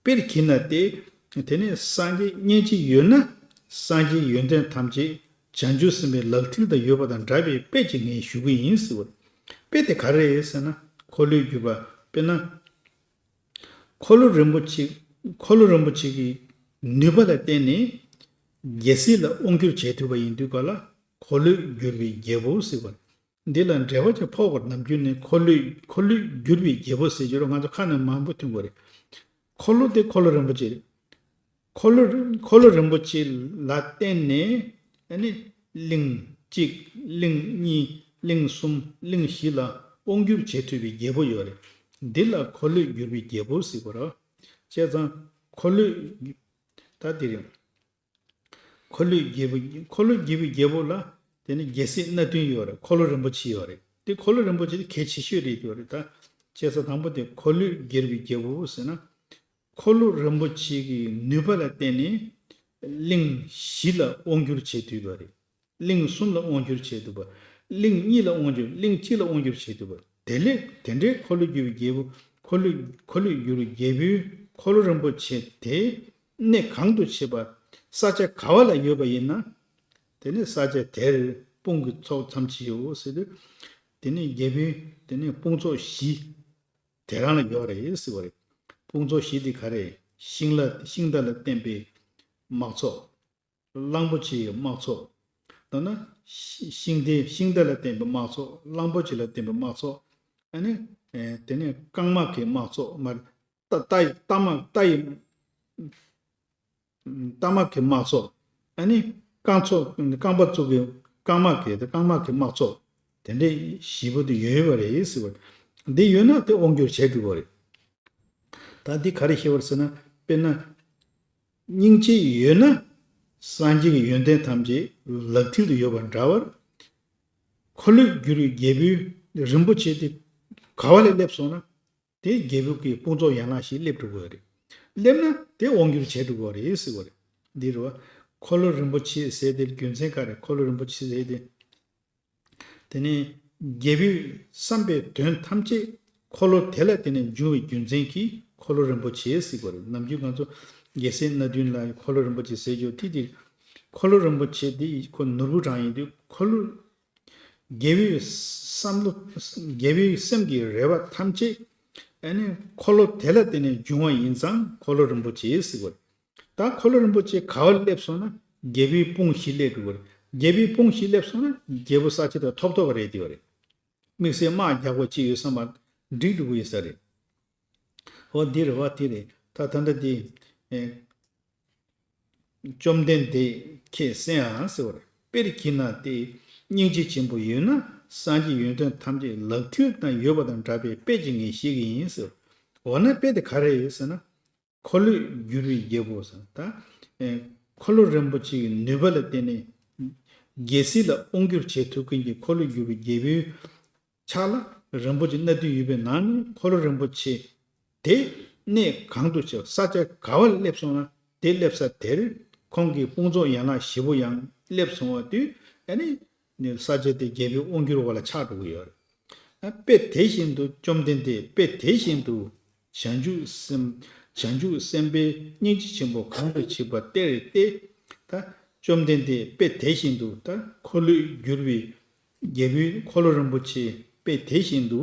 དཔེར་བགྱིས་ན་སྟེ། དེ་ནས་སངས་རྒྱས་སྙིང་རྗེ་ཡོད་ན། སངས་རྒྱས་ཡོན་ཏན་ཐམས་ཅད་བྱང་ཆུབ་སེམས་དཔའི་ལག་མཐིལ་དུ་ཡོད་པ་དང་འདྲ་བའི་དཔེ་ཅིག་ངས་ཞུ་གི་ཡིན་ཟེར་བ་རེད། དཔེ་དེ་ག་རེ་རེད་ཟེར་ན། འཁོར་ལོས་སྒྱུར་བ། དཔེར་ན། འཁོར་ལོ་རིན་པོ་ཆེ། འཁོར་ལོ་རིན་པོ་ཆེ་གི་ནུས་པ་ལ་བརྟེན་ནས། རྒྱལ་སྲིད་ལ་དབང་བསྒྱུར་བྱེད་ཐུབ་པ་ཡིན་དུས་ག་ལ། འཁོར་ལོས་སྒྱུར་བའི་རྒྱལ་པོ་ཟེར་བ། འདི་ལ་འགྲེལ་པ་ཅིག་ཕོག་པར་ནམ་རྒྱུན་ནས་འཁོར་ལོས་འཁོར་ལོས་སྒྱུར་བའི་རྒྱལ་པོ་ཟེར་གྱི་རོ། ང་ཚོ་ཁ་ནས་མང་པོ་ཐོན་གྱི་རེད། འཁོར་ལོ་དེ་འཁོར་ལོ་རིན་པོ་ཆེ་རེད། འཁོར་ལོ་འཁོར་ལོ་རིན་པོ་ཆེ་ལ་བརྟེན་ནས་ཨ་ནི་གླིང་གཅིག་གླིང་གཉིས་གླིང་གསུམ་གླིང་བཞི་ལ་དབང་བསྒྱུར་བྱེད་ཐུབ་པའི་རྒྱལ་པོ་ཡོད་རེད། འདི་ལ་འཁོར་ལོས་སྒྱུར་བའི་རྒྱལ་པོ་ཟེར་གྱི་རོ། བྱས་ཙང་འཁོར་ལོས་ད་དེ་རེད། འཁོར་ལོས་རྒྱལ་པོ། འཁོར་ལོས་རྒྱལ་བའི་རྒྱལ་པོ་ལ་དེ་ནི་རྒྱལ་སྲིད་སྣ་བདུན་ཡོད་རེད། འཁོར་ལོ་རིན་པོ་ཆེ་ཡོད་རེད། དེ་འཁོར་ལོ་རིན་པོ་ཆེ་དེ་གལ་ཆེ་ཤོས་རེད་ཡོད་རེད་ད། བྱས་ཙང་དང་པོ་དེ་འཁོར་ལོས་རྒྱལ་བའི་རྒྱལ་པོ་ཟེར་ན། འཁོར་ལོ་རིན་པོ་ཆེ་གི་ནུས་པ་ལ་བརྟེན་ནས་གླིང་བཞི་ལ་དབང་བསྒྱུར་བྱེད་ཐུབ་པ་རེད། གླིང་གསུམ་ལ་དབང་བསྒྱུར་བྱེད་ཐུབ་པ། གླིང་གཉིས་ལ་དབང་བསྒྱུར། གླིང་གཅིག་ལ་དབང་བསྒྱུར་བྱེད་ཐུབ་པ། དེ་ལས་དེ་འདྲའི་འཁོར་ལོས་སྒྱུར་བའི་རྒྱལ་པོ། འཁོར་ལོས་འཁོར་ལོས་སྒྱུར་བའི་རྒྱལ་པོའི་འཁོར་ལོ་རིན་པོ་ཆེ་དེ་གནས་གང་དུ་མཆིས་པ། ས་ཆ་ག་བ་ལ་ཡོད་པ་ཡིན་ན། དེ་ནི་ས་ཆ་དེར་དཔུང་གི་ཚོགས་ཐམས་ཅད་ཡོད་ཟེར་དུས། དེ་ནི་རྒྱལ་པོའི་དེ་ནི་དཔུང་ཚོགས་བཞི་དེ་རང་ལ་ཡོད་རེད་ཟེར་བ་རེད། དཔུང་ཚོགས་བཞི་དེ་ག་རེ། ཤིང་ལ་ཤིང་རྟ་ལ་བརྟེན་པའི་དམག་ཚོགས། གླང་པོ་ཆེའི་དམག་ཚོགས། ད་ན་ཤི་ཤིང་རྟའི་ཤིང་རྟ་ལ་བརྟེན་པའི་དམག་ཚོགས། གླང་པོ་ཆེ་ལ་བརྟེན་པའི་དམག་ཚོགས། ཨ་ནི་ཨེ་དེ་ནས་རྐང་དམག་གི་དམག་ཚོགས། མ་རྟ་རྟ་ཡི་རྟ་དམག་རྟ་ཡི་རྟ་དམག་གི་དམག་ཚོགས། ཨ་ནི་རྐང་ཚོགས་རྐང་པ་ཚོ་གི་རྐང་དམག་གི་དེ་རྐང་དམག་གི་དམག་ཚོགས། དེ་འདྲའི་བཞི་པོ་དེ་ཡོད་པ་རེད་ཟེར་བ། འདི་ཡོད་ན་དེ་དབང་བསྒྱུར་བྱེད་ཐུབ་པ་རེད། ད་འདི་ག་རེ་ཤེས་པར་ཟེར་ན། དཔེར་ན། སྙིང་རྗེ་ཡོད་ན། སངས་རྒྱས་ཀྱི་ཡོན་ཏན་ཐམས་ཅད་ལག་མཐིལ་དུ་ཡོད་པ་འདྲ་བར། འཁོར་ལོས་སྒྱུར་བའི་རྒྱལ་པོའི་རིན་པོ་ཆེ་དེ་ག་བ་ལ་སླེབས་སོང་ན། དེ་རྒྱལ་པོ་གི་དཔུང་ཚོགས་ཡན་ལག་བཞི་སླེབས་འགྲོ་གི་རེད། སླེབས་ན་དེ་དབང་བསྒྱུར་བྱེད་འགྲོ་གི་རེད་ཟེར་བ་རེད། འདི་རེད་བ། འཁོར་ལོ་རིན་པོ་ཆེ་ཟེར་དེ་རྒྱུ་མཚན་ག་རེ། འཁོར་ལོ་རིན་པོ་ཆེ་ཟེར་དེ། དེ་ནས་རྒྱལ་པོའི་བསམ་པའི་དོན་ཐམས་ཅད་འཁོར་ལོ་དེ་ལ་བརྟེན་ནས་འབྱུང་བའི་རྒྱུ་མཚན་གྱིས་འཁོར་ལོ་རིན་པོ་ཆེ་ཟེར་བ་རེད། ནམ་རྒྱུན་ང་ཚོ་རྒྱལ་སྲས་སྣ་བདུན་ལ་འཁོར་ལོ་རིན་པོ་ཆེ་ཟེར་རྒྱུ་དེ་དེ། འཁོར་ལོ་རིན་པོ་ཆེ་དེ་ཁོ་ནོར་བུ་རང་ཡིན་དུས། འཁོར་ལོ། རྒྱལ་པོའི་བསམ་བློ། རྒྱལ་པོའི་སེམས་ཀྱི་རེ་བ་ཐམས་ཅད་ཨ་ནི་འཁོར་ལོ་དེ་ལ་བརྟེན་ནས་འབྱུང་བ་ཡིན་ཙང་འཁོར་ལོ་རིན་པོ་ཆེ་ཟེར་བ་རེད། ད་འཁོར་ལོ་རིན་པོ་ཆེ་ག་བར་སླེབས་སོང་ན་རྒྱལ་པོའི་དཔུང་བཞི་སླེབས་འགྲོ་གི་རེད། རྒྱལ་པོའི་དཔུང་བཞི་སླེབས་སོང་ན་རྒྱལ་པོ་ས་ཆ་དེ་ཐོབ་ཐོབ་པ་རེད། དེ་བ་རེད། དམིགས་བསལ་དམག་རྒྱག་པ་ཅིག་ཡོད་བསམ་པ་འགྲིག་འགྲོ་གི་ཡོད་ས་རེད། འོ་འདི་རེད་བ། དེ་རེད། ད་ད་ལྟ་དེ། ཨེ། བཅོམ་ལྡན་འདས་ཁྱེད་གསན་ཨང་ཟེར་བ་རེད། དཔེར་གྱིས་ན་སྟེ། སྙིང་རྗེ་ཆེན་པོ་ཡོད་ན་སངས་རྒྱས་ཡོན་ཏན་ཐམས་ཅད་ལག་མཐིལ་ན་ཡོད་པ་དང་འདྲ་བའི་དཔེ་ཅིག་ངས་བཤད་ཀྱི་ཡིན་ཟེར། འོ་ན་དཔེ་དེ་ག་རེ་ཡིན་ཟེར་ན། འཁོར་ལོས་སྒྱུར་བའི་རྒྱལ་པོ་ཟེར་ན་ད། ཨེ། འཁོར་ལོ་རིན་པོ་ཆེའི་ནུས་པ་ལ་བརྟེན་ནས་རྒྱལ་སྲིད་ལ་དབང་བསྒྱུར་བྱེད་ཐུབ་མཁན་གྱི་འཁོར་ལོས་སྒྱུར་བའི་རྒྱལ་པོའི་ཕྱག་ལ་རིན་པོ་ཆེ་སྣ་བདུན་ཡོད་པའི་ནང་ནས་འཁོར་ལོ་རིན་པོ་ཆེ་དེ་གནས་གང་དུ་ཆེ་བ་ས་ཆ་ག་བར་སླེབས་སོང་ན་དེ་སླེབས་ས་དེར་ཁོང་གི་དཔུང་ཚོགས་ཡན་ལག་བཞི་པོ་ཡང་སླེབས་སོང་བ་དུས་ཨ་ནི་ནི་ས་ཆ་དེ་རྒྱལ་པོའི་དབང་བསྒྱུར་བ་ལ་ཆགས་འགྲོ་གི་ཡོད་རེད། དཔེ་དེ་བཞིན་དུ་བཅོམ་ལྡན་འདས་དཔེ་དེ་བཞིན་དུ་བྱང་ཆུབ་སེམས། བྱང་ཆུབ་སེམས་དཔའི་སྙིང་རྗེ་ཆེན་པོ་གང་དུ་མཆིས་པ་སྟེ། ད་བཅོམ་ལྡན་འདས་དཔེ་དེ་བཞིན་དུ་ད་འཁོར་ལོས་སྒྱུར་བའི་རྒྱལ་པོའི་འཁོར་ལོ་རིན་པོ་ཆེ་དཔེ་དེ་བཞིན་དུ་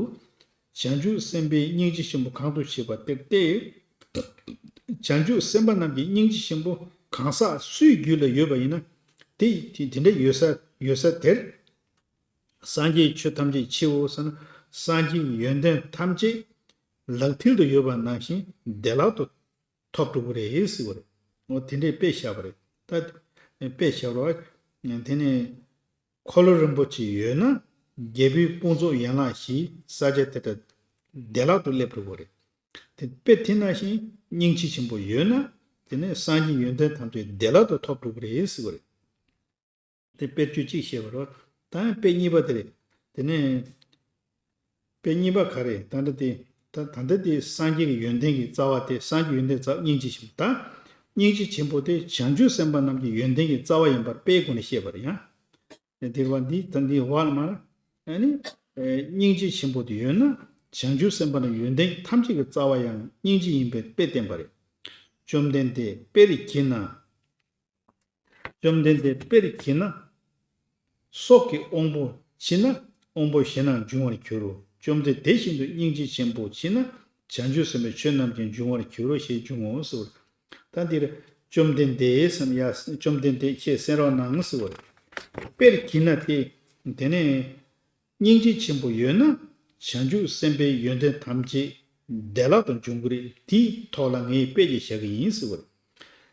བྱང་ཆུབ་སེམས་དཔའི་སྙིང་རྗེ་ཆེན་པོ་གང་དུ་མཆིས་པ་སྟེ། བྱང་ཆུབ་སེམས་དཔའ་རྣམས་ཀྱི་སྙིང་རྗེ་ཆེན་པོ་གང་ཟག་སུའི་རྒྱུད་ལ་ཡོད་པ་ཡིན་ན་དེ་དེ་དེ་འདྲ་ཡོད་ས་ཡོད་ས་དེར། སངས་རྒྱས་ཆོས་ཐམས་ཅད་མཆིའོ་ཟེར་ན། སངས་རྒྱས་ཀྱི་ཡོན་ཏན་ཐམས་ཅད་ལག་མཐིལ་དུ་ཡོད་པ་ནང་བཞིན་བདེ་བླག་ཏུ་ཐོབ་འགྲོ་གི་རེད་ཟེར་བ་རེད། འོ་དེ་འདྲའི་དཔེ་བཞག་པ་རེད། ད་དཔེ་བཞག་རོགས། དེ་ནས་འཁོར་ལོ་རིན་པོ་ཆེ་ཡོད་ན་རྒྱལ་པོའི་དཔུང་ཚོགས་ཡན་ལག་བཞི་ས་ཆ་དེ་དག་བདེ་བླག་ཏུ་སླེབས་འགྲོ་གི་རེད། དེ་དཔེ་དེ་ནང་བཞིན་སྙིང་རྗེ་ཆེན་པོ་ཡོད་ན་དེ་ནས་སངས་རྒྱས་ཡོན་ཏན་ཐམས་ཅད་བདེ་བླག་ཏུ་ཐོབ་འགྲོ་གི་རེད་ཟེར་བ་རེད། དེ་དཔེར་བརྗོད་གཅིག་བཤད་པ་རེད། ད་དཔེ་གཉིས་པ་དེ་རེད། དེ་ནས་དཔེ་གཉིས་པ་ག་རེ། ད་ལྟ་དེ་ད་ད་ལྟ་དེ་སངས་རྒྱས་ཀྱི་ཡོན་ཏན་གྱི་རྩ་བ་དེ། སངས་རྒྱས་ཡོན་ཏན་རྩ་བ་སྙིང་རྗེ་ཆེན་པོ། ད་སྙིང་རྗེ་ཆེན་པོ་དེ་བྱང་ཆུབ་སེམས་དཔའ་རྣམས་ཀྱི་ཡོན་ཏན་གྱི་རྩ་བ་ཡིན་པར་དཔེའི་སྒོ་ནས་བཤད་པ་རེད་ཡང་། དེ་བ་འདི་ད་འདི་བ་ལ་མ་ལ་ཨ་ནི་སྙིང་རྗེ་ཆེན་པོ་དེ་ཡོད་ན་བྱང་ཆུབ་སེམས་དཔའ་རྣམས་ཡོན་ཏན་ཐམས་ཅད་ཀྱི་རྩ་བ་ཡང་སྙིང་རྗེ་ཡིན་པའི་དཔེ་བསྟན་པ་རེད། བཅོམ་ལྡན་འདས་དཔེར་གྱིས་ན། བཅོམ་ལྡན་འདས་དཔེར་གྱིས་ན། སྲོག་གི་དབང་པོ་མཆིས་ན་དབང་པོ་གཞན་རྣམས་འབྱུང་བར་འགྱུར་རོ། བཅོམ་ལྡན་དེ་བཞིན་དུ་སྙིང་རྗེ་ཆེན་པོ་མཆིས་ན་བྱང་ཆུབ་སེམས་དཔའི་ཆོས་རྣམས་ཀྱང་འབྱུང་བར་འགྱུར་རོ་ཞེས་འབྱུང་ངོ་ཟེར། ད་འདིར་བཅོམ་ལྡན་འདས་སམ་ཡ། བཅོམ་ལྡན་འདས་ཁྱེད་གསན་རོགས་གནང་ཟེར་བ་རེད། དཔེར་གྱིས་ན་སྟེ། དེ་ནས། སྙིང་རྗེ་ཆེན་པོ་ཡོད་ན་བྱང་ཆུབ་སེམས་དཔའི་ཡོན་ཏན་ཐམས་ཅད་བདེ་བླག་ཏུ་འབྱུང་གི་རེད། དེའི་ཐོག་ལ་ངས་དཔེ་ཅིག་བཞག་གི་ཡིན་ཟེར་བ་རེད།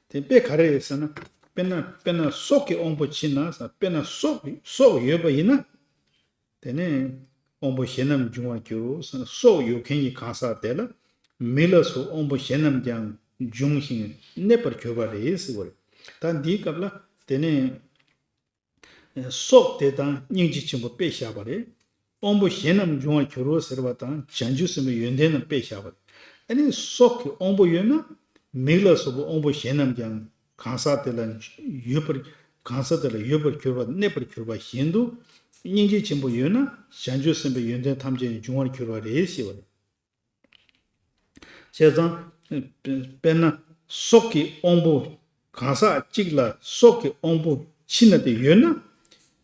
དེ་དཔེ་ག་རེ་རེད་ཟེར་ན། དཔེར་ན་དཔེར་ན་སྲོག་གི་དབང་པོ་མཆིས་ན་ཟེར། དཔེར་ན་སྲོག་སྲོག་ཡོད་པ་ཡིན་ན། དེ་ནས་དབང་པོ་གཞན་རྣམས་འབྱུང་བར་འགྱུར་རོ་ཟེར། སྲོག་ཡོད་མཁན་གྱི་གང་ཟག་དེ་ལ་མིག་ལ་སོགས་དབང་པོ་གཞན་རྣམས་ཀྱང་འབྱུང་ཞིང་གནས་པར་གྱུར་པ་རེད་ཟེར་བ་རེད། ད་འདིའི་སྐབས་ལ་དེ་ནས། སྲོག་དེ་དང་སྙིང་རྗེ་ཆེན་པོ་དཔེ་བཞག་པ་རེད། དབང་པོ་གཞན་རྣམས་འབྱུང་བར་འགྱུར་རོ་ཟེར་བ་དང་བྱང་ཆུབ་སེམས་དཔའི་ཡོན་ཏན་རྣམས་དཔེ་བཞག་པ་རེད། ཨ་ནི་སྲོག་གི་དབང་པོ་ཡོད་ན་མིག་ལ་སོགས་པའི་དབང་པོ་གཞན་རྣམས་ཀྱང་གང་ཟག་དེ་ལ་ཡོད་པར། གང་ཟག་དེ་ལ་ཡོད་པར་གྱུར་པ་གནས་པར་གྱུར་པ་བཞིན་དུ། སྙིང་རྗེ་ཆེན་པོ་ཡོད་ན་བྱང་ཆུབ་སེམས་དཔའི་ཡོན་ཏན་ཐམས་ཅད་འབྱུང་བར་གྱུར་པ་རེད་ཟེར་བ་རེད། བྱས་ཙང་། དཔེར་ན། སྲོག་གི་དབང་པོ། གང་ཟག་གཅིག་ལ་སྲོག་གི་དབང་པོ་མཆིས་ན་དེ་ཡོད་ན།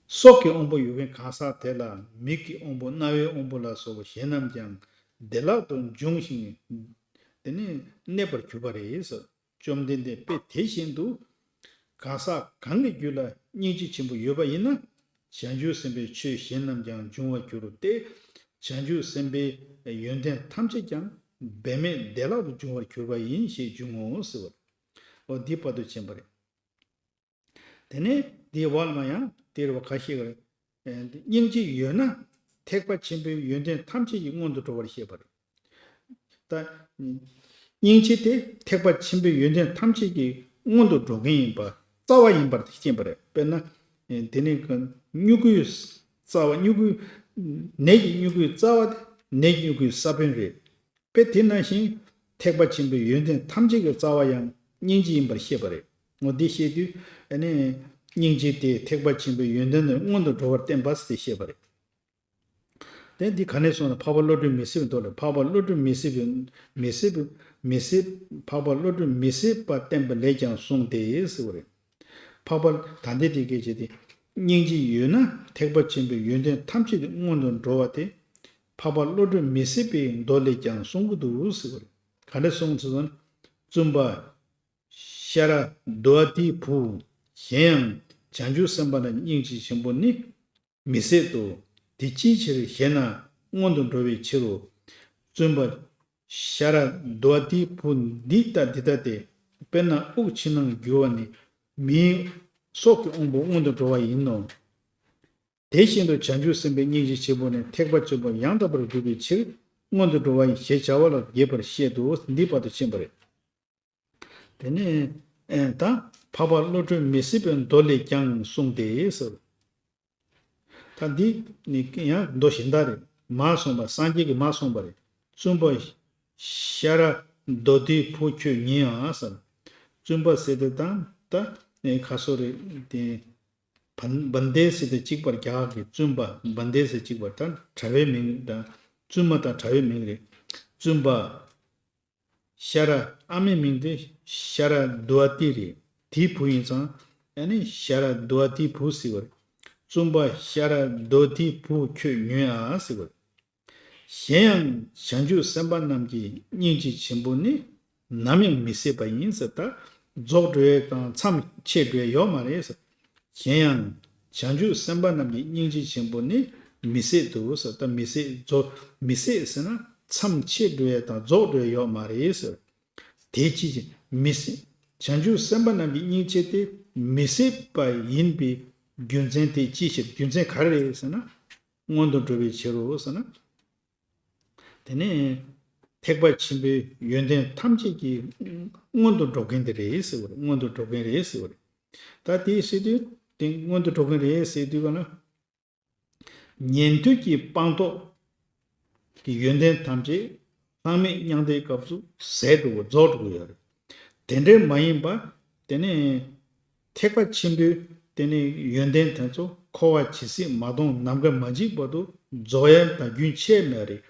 སྲོག་གི་དབང་པོ་ཡོད་མཁན་གང་ཟག་དེ་ལ་མིག་གི་དབང་པོ་རྣ་བའི་དབང་པོ་ལ་སོགས་པ་གཞན་རྣམས་ཀྱང་བདེ་བླག་ཏུ་འབྱུང་ཞིང་། དེ་ནི་གནས་པར་གྱུར་པ་རེད། བཅོམ་ལྡན་འདས་དཔེ་དེ་བཞིན་དུ། གང་ཟག་གང་གི་རྒྱུད་ལ་སྙིང་རྗེ་ཆེན་པོ་ཡོད་པ་ཡིན་ན། བྱང་ཆུབ་སེམས་དཔའི་ཆོས་གཞན་རྣམས་ཀྱང་འབྱུང་བར་འགྱུར་ཏེ། བྱང་ཆུབ་སེམས་དཔའི་ཡོན་ཏན་ཐམས་ཅད་ཀྱང་འབད་མེད་བདེ་བླག་ཏུ་འབྱུང་བར་གྱུར་པ་ཡིན་ཞེས་འབྱུང་ངོ་ཟེར་བ་རེད། འོ་འདི་བར་དུ་ཕྱིན་པ་རེད། དེ་ནས་འདིའི་བར་ལ་མ་ཡང་དེ་རེད་བ་ཁ་ཤས་ཀྱིས། སྙིང་རྗེ་ཡོད་ན་ཐེག་པ་ཆེན་པོའི་ཡོན་ཏན་ཐམས་ཅད་ཀྱི་སྔོན་དུ་འགྲོ་བར་བཤད་པ་རེད། ད། སྙིང་རྗེ་དེ་ཐེག་པ་ཆེན་པོའི་ཡོན་ཏན་ཐམས་ཅད་ཀྱི་སྔོན་དུ་འགྲོ་མཁན་ཡིན་པ། རྩ་བ་ཡིན་པར་ཤེས་པ་རེད། དཔེར་ན། དེ་ནི་མྱུ་གུའི་རྩ་བ། མྱུ་གུ། ནས་ཀྱི་མྱུ་གུའི་རྩ་བ་དེ་ནས་ཀྱི་མྱུ་གུའི་ས་བོན་རེད། དཔེ་དེ་ནང་བཞིན་ཐེག་པ་ཆེན་པོའི་ཡོན་ཏན་ཐམས་ཅད་ཀྱི་རྩ་བ་ཡང་སྙིང་རྗེ་ཡིན་པར་ཤེས་པ་རེད། འོ་འདི་བཤད་དུས་ཨ་ནི་སྙིང་རྗེ་དེ་ཐེག་པ་ཆེན་པོའི་ཡོན་ཏན་དུ་མངོན་དུ་འགྲོ་བར་བསྟན་པ་ཟེར་ཏེ་བཤད་པ་རེད། དེ་འདི་ག་ནས་སོང་ན། འཕགས་པ་བློ་གྲོས་མི་སྲིད་པའི་མདོ་ལས། འཕགས་པ་བློ་གྲོས་མི་སྲིད་པའི་མི་སྲིད་པའི་མི་སྲིད། འཕགས་པ་བློ་གྲོས་མི་སྲིད་པ་བསྟན་པ་ལས་ཀྱང་གསུངས་ཏེ་ཟེར་བ་རེད། འཕགས་པ་ད་ལྟའི་དེ་སྐད་ཅེས་ཏེ། སྙིང་རྗེ་ཡོད་ན་ཐེག་པ་ཆེན་པོའི་ཡོན་ཏན་ཐམས་ཅད་མངོན་དུ་འགྲོ་བ་དེ། འཕགས་པ་བློ་གྲོས་མི་སྲིད་པའི་མདོ་ལས་ཀྱང་གསུང་གི་འདུག་ཟེར་བ་རེད། ག་འདྲ་གསུངས་ཚུལ་སོང་ན། བཙུན་པ་ཤ་ར་དྭ་ཏིའི་བུ། གཞན་ཡང་བྱང་ཆུབ་སེམས་དཔའ་རྣམས་སྙིང་རྗེ་ཆེན་པོ་ནི་མི་ཟད་དོ། དེ་ཅིའི་ཕྱིར་ཞེ་ན་མངོན་དུ་འགྲོ་བའི་ཕྱིར་རོ། བཙུན་པ་ཤ་ར་དྭ་ཏིའི་བུ་འདི་ལྟ་འདི་ལྟ་སྟེ། དཔེར་ན་དབུགས་ཕྱི་ནང་རྒྱུ་བ་ནི་མིའི་སྲོག་གི་དབང་པོ་མངོན་དུ་འགྲོ་བ་ཡིན་ནོ། དེ་བཞིན་དུ་བྱང་ཆུབ་སེམས་དཔའི་སྙིང་རྗེ་ཆེན་པོ་ནི་ཐེག་པ་ཆེན་པོ་ཡང་དག་པར་སྒྲུབ་པའི་ཕྱིར་མངོན་དུ་འགྲོ་བ་ཡིན་ཞེས་བྱ་བ་ལ་རྒྱས་པར་བཤད་དོ། འདིའི་བར་དུ་ཕྱིན་པ་རེད། དེ་ནས་ཨེ་ད་འཕགས་པ་བློ་གྲོས་མི་སྲིད་པའི་མདོ་ལས་ཀྱང་གསུངས་ཏེ་ཟེར། ད་འདི་ནི་ཡང་མདོ་གཞན་དག་རེད། མར་གསུངས་པ། སངས་རྒྱས་ཀྱིས་མར་གསུངས་པ་རེད། བཙུན་པ་ཤ་ར་དྭ་ཏིའི་བུ་ཁྱོད་ཉོན་ཡང་ཟེར། བཙུན་པ་ཟེར་དེ་དང་ད་ནི་ཁ་སོ་རེད་དེ། བན་བན་དེ་ཟེར་དེ་གཅིག་པར་རྒྱག་གི། བཙུན་པ་བན་དེ་ཟེར་གཅིག་པར་ད་གྲྭ་བའི་མིང་དང་བཙུན་མ་དང་གྲྭ་བའི་མིང་རེད། བཙུན་པ་ཤ་ར་ཨ་མའི་མིང་དེ་ཤ་ར་དྭ་ཏི་རེད། དེའི་བུ་ཡིན་ཙང་ཨ་ནི་ཤ་ར་དྭ་ཏིའི་བུ་ཟེར་བ་རེད། བཙུན་པ་ཤ་ར་དྭ་ཏིའི་བུ་ཁྱོད་ཉོན་ཨ་ཟེར་བ་རེད། གཞན་ཡང་བྱང་ཆུབ་སེམས་དཔའ་རྣམས་ཀྱི་སྙིང་རྗེ་ཆེན་པོ་ནི་ནམ་ཡང་མི་ཟད་པ་ཡིན་ཟེར། ད་རྫོགས་འགྲོ་ཡས་དང་མཚམས་ཆད་འགྲོ་ཡས་ཡོད་མ་རེད་ཟེར། གཞན་ཡང་བྱང་ཆུབ་སེམས་དཔའ་རྣམས་ཀྱི་སྙིང་རྗེ་ཆེན་པོ་ནི་མི་ཟད་དོ་ཟེར། ད་མི་ཟད་རྫོགས་མི་ཟད་ཟེར་ན་མཚམས་ཆད་འགྲོ་ཡས་དང་རྫོགས་འགྲོ་ཡས་ཡོད་མ་རེད་ཟེར། དེ་ཅི་ཕྱིར་མི་ཟད། བྱང་ཆུབ་སེམས་དཔའ་རྣམས་ཀྱི་སྙིང་རྗེ་དེ་མི་ཟད་པ་ཡིན་པའི་རྒྱུ་མཚན་དེ་ཅི་ཕྱིར། རྒྱུ་མཚན་ག་རེ་རེད་ཟེར་ན། མངོན་དུ་འགྲོ་བའི་ཕྱིར་རོ་ཟེར་ན། དེ་ནས་ཐེག་པ་ཆེན་པོའི་ཡོན་ཏན་ཐམས་ཅད་ཀྱི་མངོན་དུ་འགྲོ་མཁན་དེ་རེད་ཟེར་བ་རེད། མངོན་དུ་འགྲོ་མཁན་རེད་ཟེར་བ་རེད། ད་དེ་ཟེར་དུས་དེ་མངོན་དུ་འགྲོ་མཁན་རེད་ཟེར་དུས་ག་ན། ཉན་ཐོས་ཀྱི་སྤངས་རྟོགས་ཀྱི་ཡོན་ཏན་ཐམས་ཅད་ལྷག་མེད་མྱང་འདས་སྐབས་སུ་ཟད་འགྲོ་གི་རྫོགས་འགྲོ་གི་ཡོད་རེད། དེ་འདྲའི་མ་ཡིན་པ་དེ་ནི་ཐེག་པ་ཆེན་པོའི་དེ་ནི་ཡོན་ཏན་དེ་ཚོ་འཁོར་བ་ཇི་སྲིད་མ་སྟོངས་ནམ་མཁའ་མ་འཇིག་བར་དུ་རྫོགས་ཡ་དང་རྒྱུན་ཆད་མེད་རེད།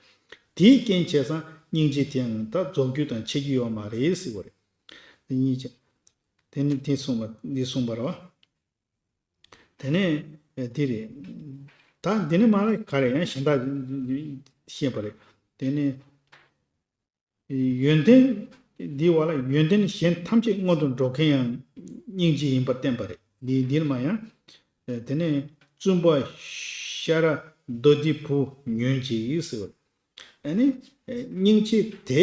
དེའི་རྐྱེན་བྱས་ཙང་སྙིང་རྗེ་དེའང་ད་རྫོགས་རྒྱུ་དང་ཆད་རྒྱུ་ཡོད་མ་རེད་ཟེར་བ་རེད། དེ་གཉིས་ཀྱང་དེ་ནི་དེ་གསུངས་པ་འདི་གསུངས་པ་རེད་བ། དེ་ནས་ཨེ་འདི་རེད། ད་འདི་ནས་མར་ག་རེ་ཡང་གཞན་དག་བཤད་པ་རེད། དེ་ནས་ཡོན་ཏན་འདི་བ་ལ་ཡོན་ཏན་གཞན་ཐམས་ཅད་མངོན་དུ་འགྲོ་མཁན་ཡང་སྙིང་རྗེ་ཡིན་པར་བསྟན་པ་རེད། འདི་འདིར་མ་ཡང་དེ་ནས་བཙུན་པ་ཤ་ར་དྭ་ཏིའི་བུ་ཉོན་ཅིག་ཟེར་བ། ཨ་ནི་སྙིང་རྗེ་དེ་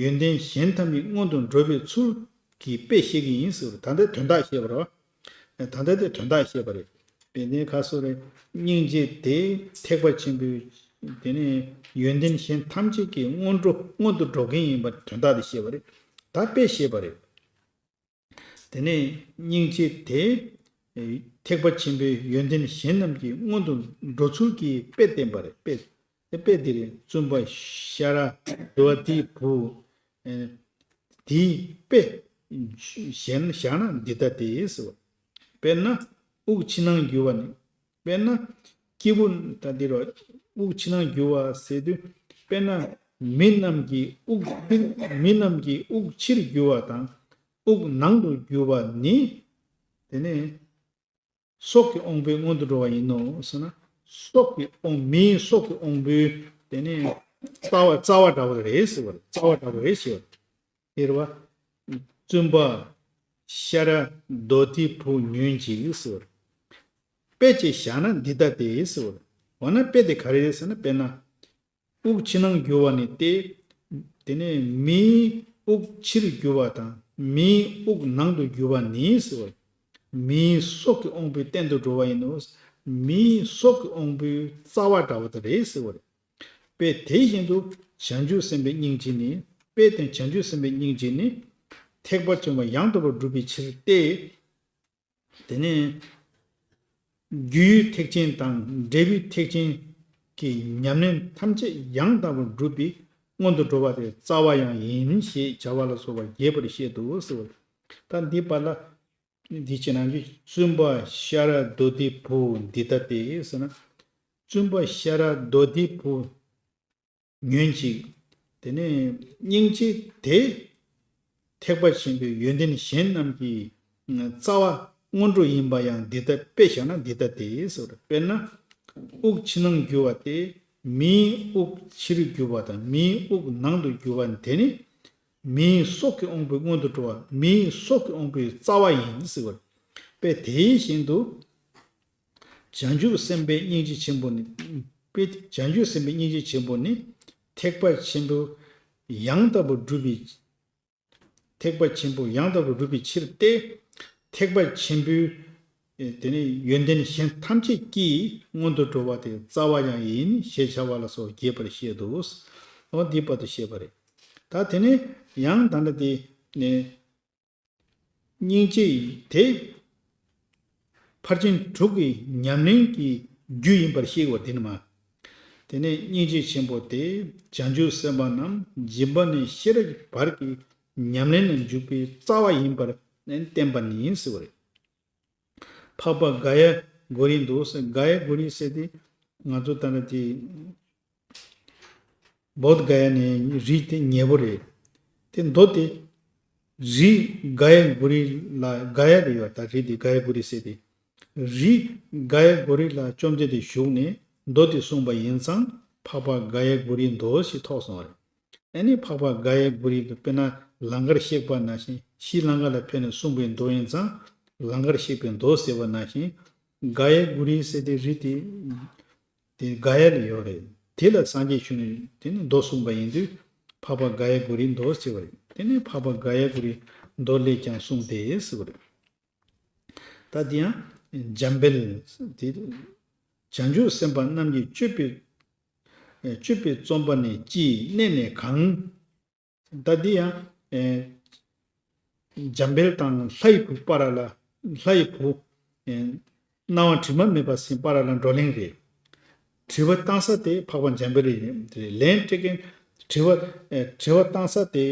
ཡོན་ཏན་གཞན་ཐམས་ཅད་མངོན་དུ་འགྲོ་བའི་ཚུལ་གྱི་དཔེ་བཤད་ཀྱི་ཡིན་ཟེར་བ་རེད། ད་ལྟའི་དོན་དག་བཤད་པ་རེད། ད་ལྟ་དེ་དོན་དག་བཤད་པ་རེད། དཔེ་དེ་ཁ་སོ་རེ། སྙིང་རྗེ་དེ་ཐེག་པ་ཆེན་པོའི་དེ་ནས་ཡོན་ཏན་གཞན་ཐམས་ཅད་ཀྱི་སྔོན་འགྲོ་མངོན་དུ་འགྲོ་མཁན་ཡིན་པ་དོན་དག་དེ་བཤད་པ་རེད། ད་དཔེ་བཤད་པ་རེད། དེ་ནས་སྙིང་རྗེ་དེ་ཐེག་པ་ཆེན་པོའི་ཡོན་ཏན་གཞན་རྣམས་ཀྱི་སྔོན་དུ་འགྲོ་ཚུལ་གྱི་དཔེ་བསྟན་པ་རེད། དཔེ་དཔེ་འདི་རེད། བཙུན་པ་ཤ་ར་དྭ་ཏིའི་བུ། དེའི་དཔེ་གཞན་བཞག་ན་འདི་ལྟ་སྟེ་ཟེར་བ། དཔེར་ན་དབུགས་ཕྱི་ནང་རྒྱུ་བ་ནི། དཔེར་ན་སྐྱེས་བུ་ད་འདི་རུ་དབུགས་ཕྱི་ནང་རྒྱུ་བ་ཟེར་དུས། དཔེར་ན་མི་རྣམས་ཀྱི་དབུགས་ཕྱིར་མི་རྣམས་ཀྱི་དབུགས་ཕྱིར་རྒྱུ་བ་དང་། དབུགས་ནང་དུ་རྒྱུ་བ་ནི། དེ་ནས་སྲོག་གི་དབང་པོའི་སྔོན་དུ་འགྲོ་བ་ཡིན་ནོ་ཟེར་ན། སྲོག་གི་དབང་མིའི་སྲོག་གི་དབང་པོའི་དེ་ནས་རྩ་བ་རྩ་བ་འདྲ་བ་རེད་ཟེར་བ་རེད། རྩ་བ་འདྲ་བ་རེད་ཟེར་བ་རེད། དེ་རེད་བ། བཙུན་པ་ཤ་ར་དྭ་ཏིའི་བུ་ཉོན་ཅིག་ཟེར་བ་རེད། དཔེ་ཅིག་བཞག་ན་འདི་ལྟ་སྟེ་ཟེར་བ་རེད། འོ་ན་དཔེ་དེ་ག་རེ་རེད་ཟེར་ན། དཔེར་ན། དབུགས་ཕྱི་ནང་རྒྱུ་བ་ནི་སྟེ། དེ་ནས་མིའི་དབུགས་ཕྱིར་རྒྱུ་བ་དང་མིའི་དབུགས་ནང་དུ་རྒྱུ་བ་ནི་ཟེར་བ་རེད། མིའི་སྲོག་གི་དབང་པོའི་སྟེང་དུ་འགྲོ་བ་ཡིན་ནོ། མིའི་སྲོག་གི་དབང་པོའི་རྩ་བ་འདྲ་བ་དེ་རེད་ཟེར་བ་རེད། དཔེ་དེ་བཞིན་དུ་བྱང་ཆུབ་སེམས་དཔའི་སྙིང་རྗེ་ནི། དཔེ་དེ་བྱང་ཆུབ་སེམས་དཔའི་སྙིང་རྗེ་ནི། ཐེག་པ་བཅུ་པ་ཡང་དག་པར་སྒྲུབ་པའི་ཕྱིར་ཏེ། དེ་ནས་རྒྱུ་ཡི་ཐེག་ཆེན་དང་འབྲས་བུའི་ཐེག་ཆེན་གྱི་ཉམས་ལེན་ཐམས་ཅད་ཡང་དག་པར་སྒྲུབ་པའི་སྔོན་དུ་འགྲོ་བ་དེ་རྩ་བ་ཡང་ཡིན་ཞེས་བྱ་བ་ལ་སོགས་པ་རྒྱས་པར་བཤད་དོ་ཟེར་བ། ད་འདི་བར་ལ་ འདི་ཅི་ནང་གི་བཙུན་པ་ཤ་ར་དྭ་ཏིའི་བུ་འདི་ལྟ་སྟེ་ཟེར་ན། བཙུན་པ་ཤ་ར་དྭ་ཏིའི་བུ་ཉོན་ཅིག། དེ་ནས་སྙིང་རྗེ་དེ་ཐེག་པ་ཆེན་པོའི་ཡོན་ཏན་གཞན་རྣམས་ཀྱི་རྩ་བ་སྔོན་འགྲོ་ཡིན་པ་ཡང་འདི་ལྟ། དཔེ་བཞག་ན་འདི་ལྟ་སྟེ་ཟེར། དཔེར་ན། དབུགས་ཕྱི་ནང་རྒྱུ་བ་སྟེ། མིའི་དབུགས་ཕྱིར་རྒྱུ་བ་དང་མིའི་དབུགས་ནང་དུ་རྒྱུ་བ་དེ་ནི་མིའི་སྲོག་གི་དབང་པོའི་སྔོན་དུ་འགྲོ་བ། མིའི་སྲོག་གི་དབང་པོའི་རྩ་བ་ཡིན་ཟེར་བ། དཔེ་དེ་བཞིན་དུ། བྱང་ཆུབ་སེམས་དཔའི་སྙིང་རྗེ་ཆེན་པོ་ནི། དཔེ་བྱང་ཆུབ་སེམས་དཔའི་སྙིང་རྗེ་ཆེན་པོ་ནི། ཐེག་པ་ཆེན་པོ་ཡང་དག་པར་སྒྲུབ་པའི། ཐེག་པ་ཆེན་པོ་ཡང་དག་པར་སྒྲུབ་པའི་ཕྱིར་ཏེ། ཐེག་པ་ཆེན་པོའི། དེ་ནི་ཡོན་ཏན་གཞན་ཐམས་ཅད་ཀྱི་སྔོན་དུ་འགྲོ་བ་དེ་རྩ་བ་ཡང་ཡིན་ཞེས་བྱ་བ་ལ་སོགས་རྒྱས་པར་བཤད་དོ། འོ་འདི་བར་དུ་བཤད་པ་རེད། ད་དེ་ནས་ཡང་ད་ལྟ་དེ་ནས། སྙིང་རྗེ་དེ་ཕར་ཕྱིན་དྲུག་གི་ཉམས་ལེན་གྱི་རྒྱུ་ཡིན་པར་ཤེས་དགོས་པ་དེ་ནི་མ། དེ་ནས་སྙིང་རྗེ་ཆེན་པོ་དེ་བྱང་ཆུབ་སེམས་དཔའ་རྣམས་སྦྱིན་པ་ནས་ཤེས་རབ་ཀྱི་བར་གྱི་ཉམས་ལེན་ལ་འཇུག་པའི་རྩ་བ་ཡིན་པར་བསྟན་པ་ནི་ཟེར་བ་རེད། འཕགས་པ་ག་ཡ་གུ་རུའི་མདོ་ཟེར། ག་ཡ་གུ་རུ་ཟེར་དེ་ང་ཚོ་ད་ནི་དེ། བོད་ག་ཡ་ནས་རི་དེ་ཉེ་པོ་རེད། དེ་མདོ་དེ་རི་ག་ཡ་གུ་རུ་ལ། ག་ཡ་རེད་ཡོད་ད། རི་དེ་ག་ཡ་གུ་རུ་ཟེར་དེ། རི་ག་ཡ་གུ་རུ་ལ་བཅོམ་ལྡན་འདས་བཞུགས་ནས་མདོ་དེ་གསུངས་པ་ཡིན་ཙང་འཕགས་པ་ག་ཡ་གུ་རུའི་མདོ་ཞེས་ཐོགས་སོང་བ་རེད། ཨ་ནི་འཕགས་པ་ག་ཡ་གུ་རུ་དེ་དཔེར་ན་ལང་ཀར་གཤེགས་པ་ནང་བཞིན་ཕྱིས་ལང་ཀ་ལ་ཕེབས་ནས་གསུངས་པའི་མདོ་ཡིན་ཙང་ལང་ཀར་གཤེགས་པའི་མདོ་ཟེར་བ་ནང་བཞིན་ག་ཡ་གུ་རུ་ཟེར་དེ་རི་དེ། དེ་ག་ཡ་ལ་ཡོད་རེད། དེ་ལ་སངས་རྒྱས་བྱོན་ནས་དེ་ནི་མདོ་གསུངས་པ་ཡིན་དུས་འཕགས་པ་ག་ཡ་གུ་རུའི་མདོ་ཟེར་བ་རེད། དེ་ནི་འཕགས་པ་ག་ཡ་གུ་རུའི་མདོ་ལས་ཀྱང་གསུངས་ཏེ་ཟེར་བ་རེད། ད་དེ་ཡང་འཇམ་དཔལ་དེ། བྱང་ཆུབ་སེམས་དཔའ་རྣམས་ཀྱི་སྤྱོད་པའི། སྤྱོད་པའི་རྩོམ་པ་ནི་ཅི། གནས་ནི་གང་། ད་འདི་ཡང་། ཨེ། འཇམ་དཔལ་དང་ལྷའི་བུ་བར་ལ། ལྷའི་བུ། ཨེ། སྣང་བ་དྲི་མ་མེད་པ་ཟེར་བར་ལ་བགྲོ་གླེང་རེད། དྲི་བ་བཏང་ས་དེ་འཕགས་པ་འཇམ་དཔལ་རེད། ལན་སྤྲད་མཁན་དྲི་བ། ཨེ། དྲི་བ་བཏང་ས་དེ་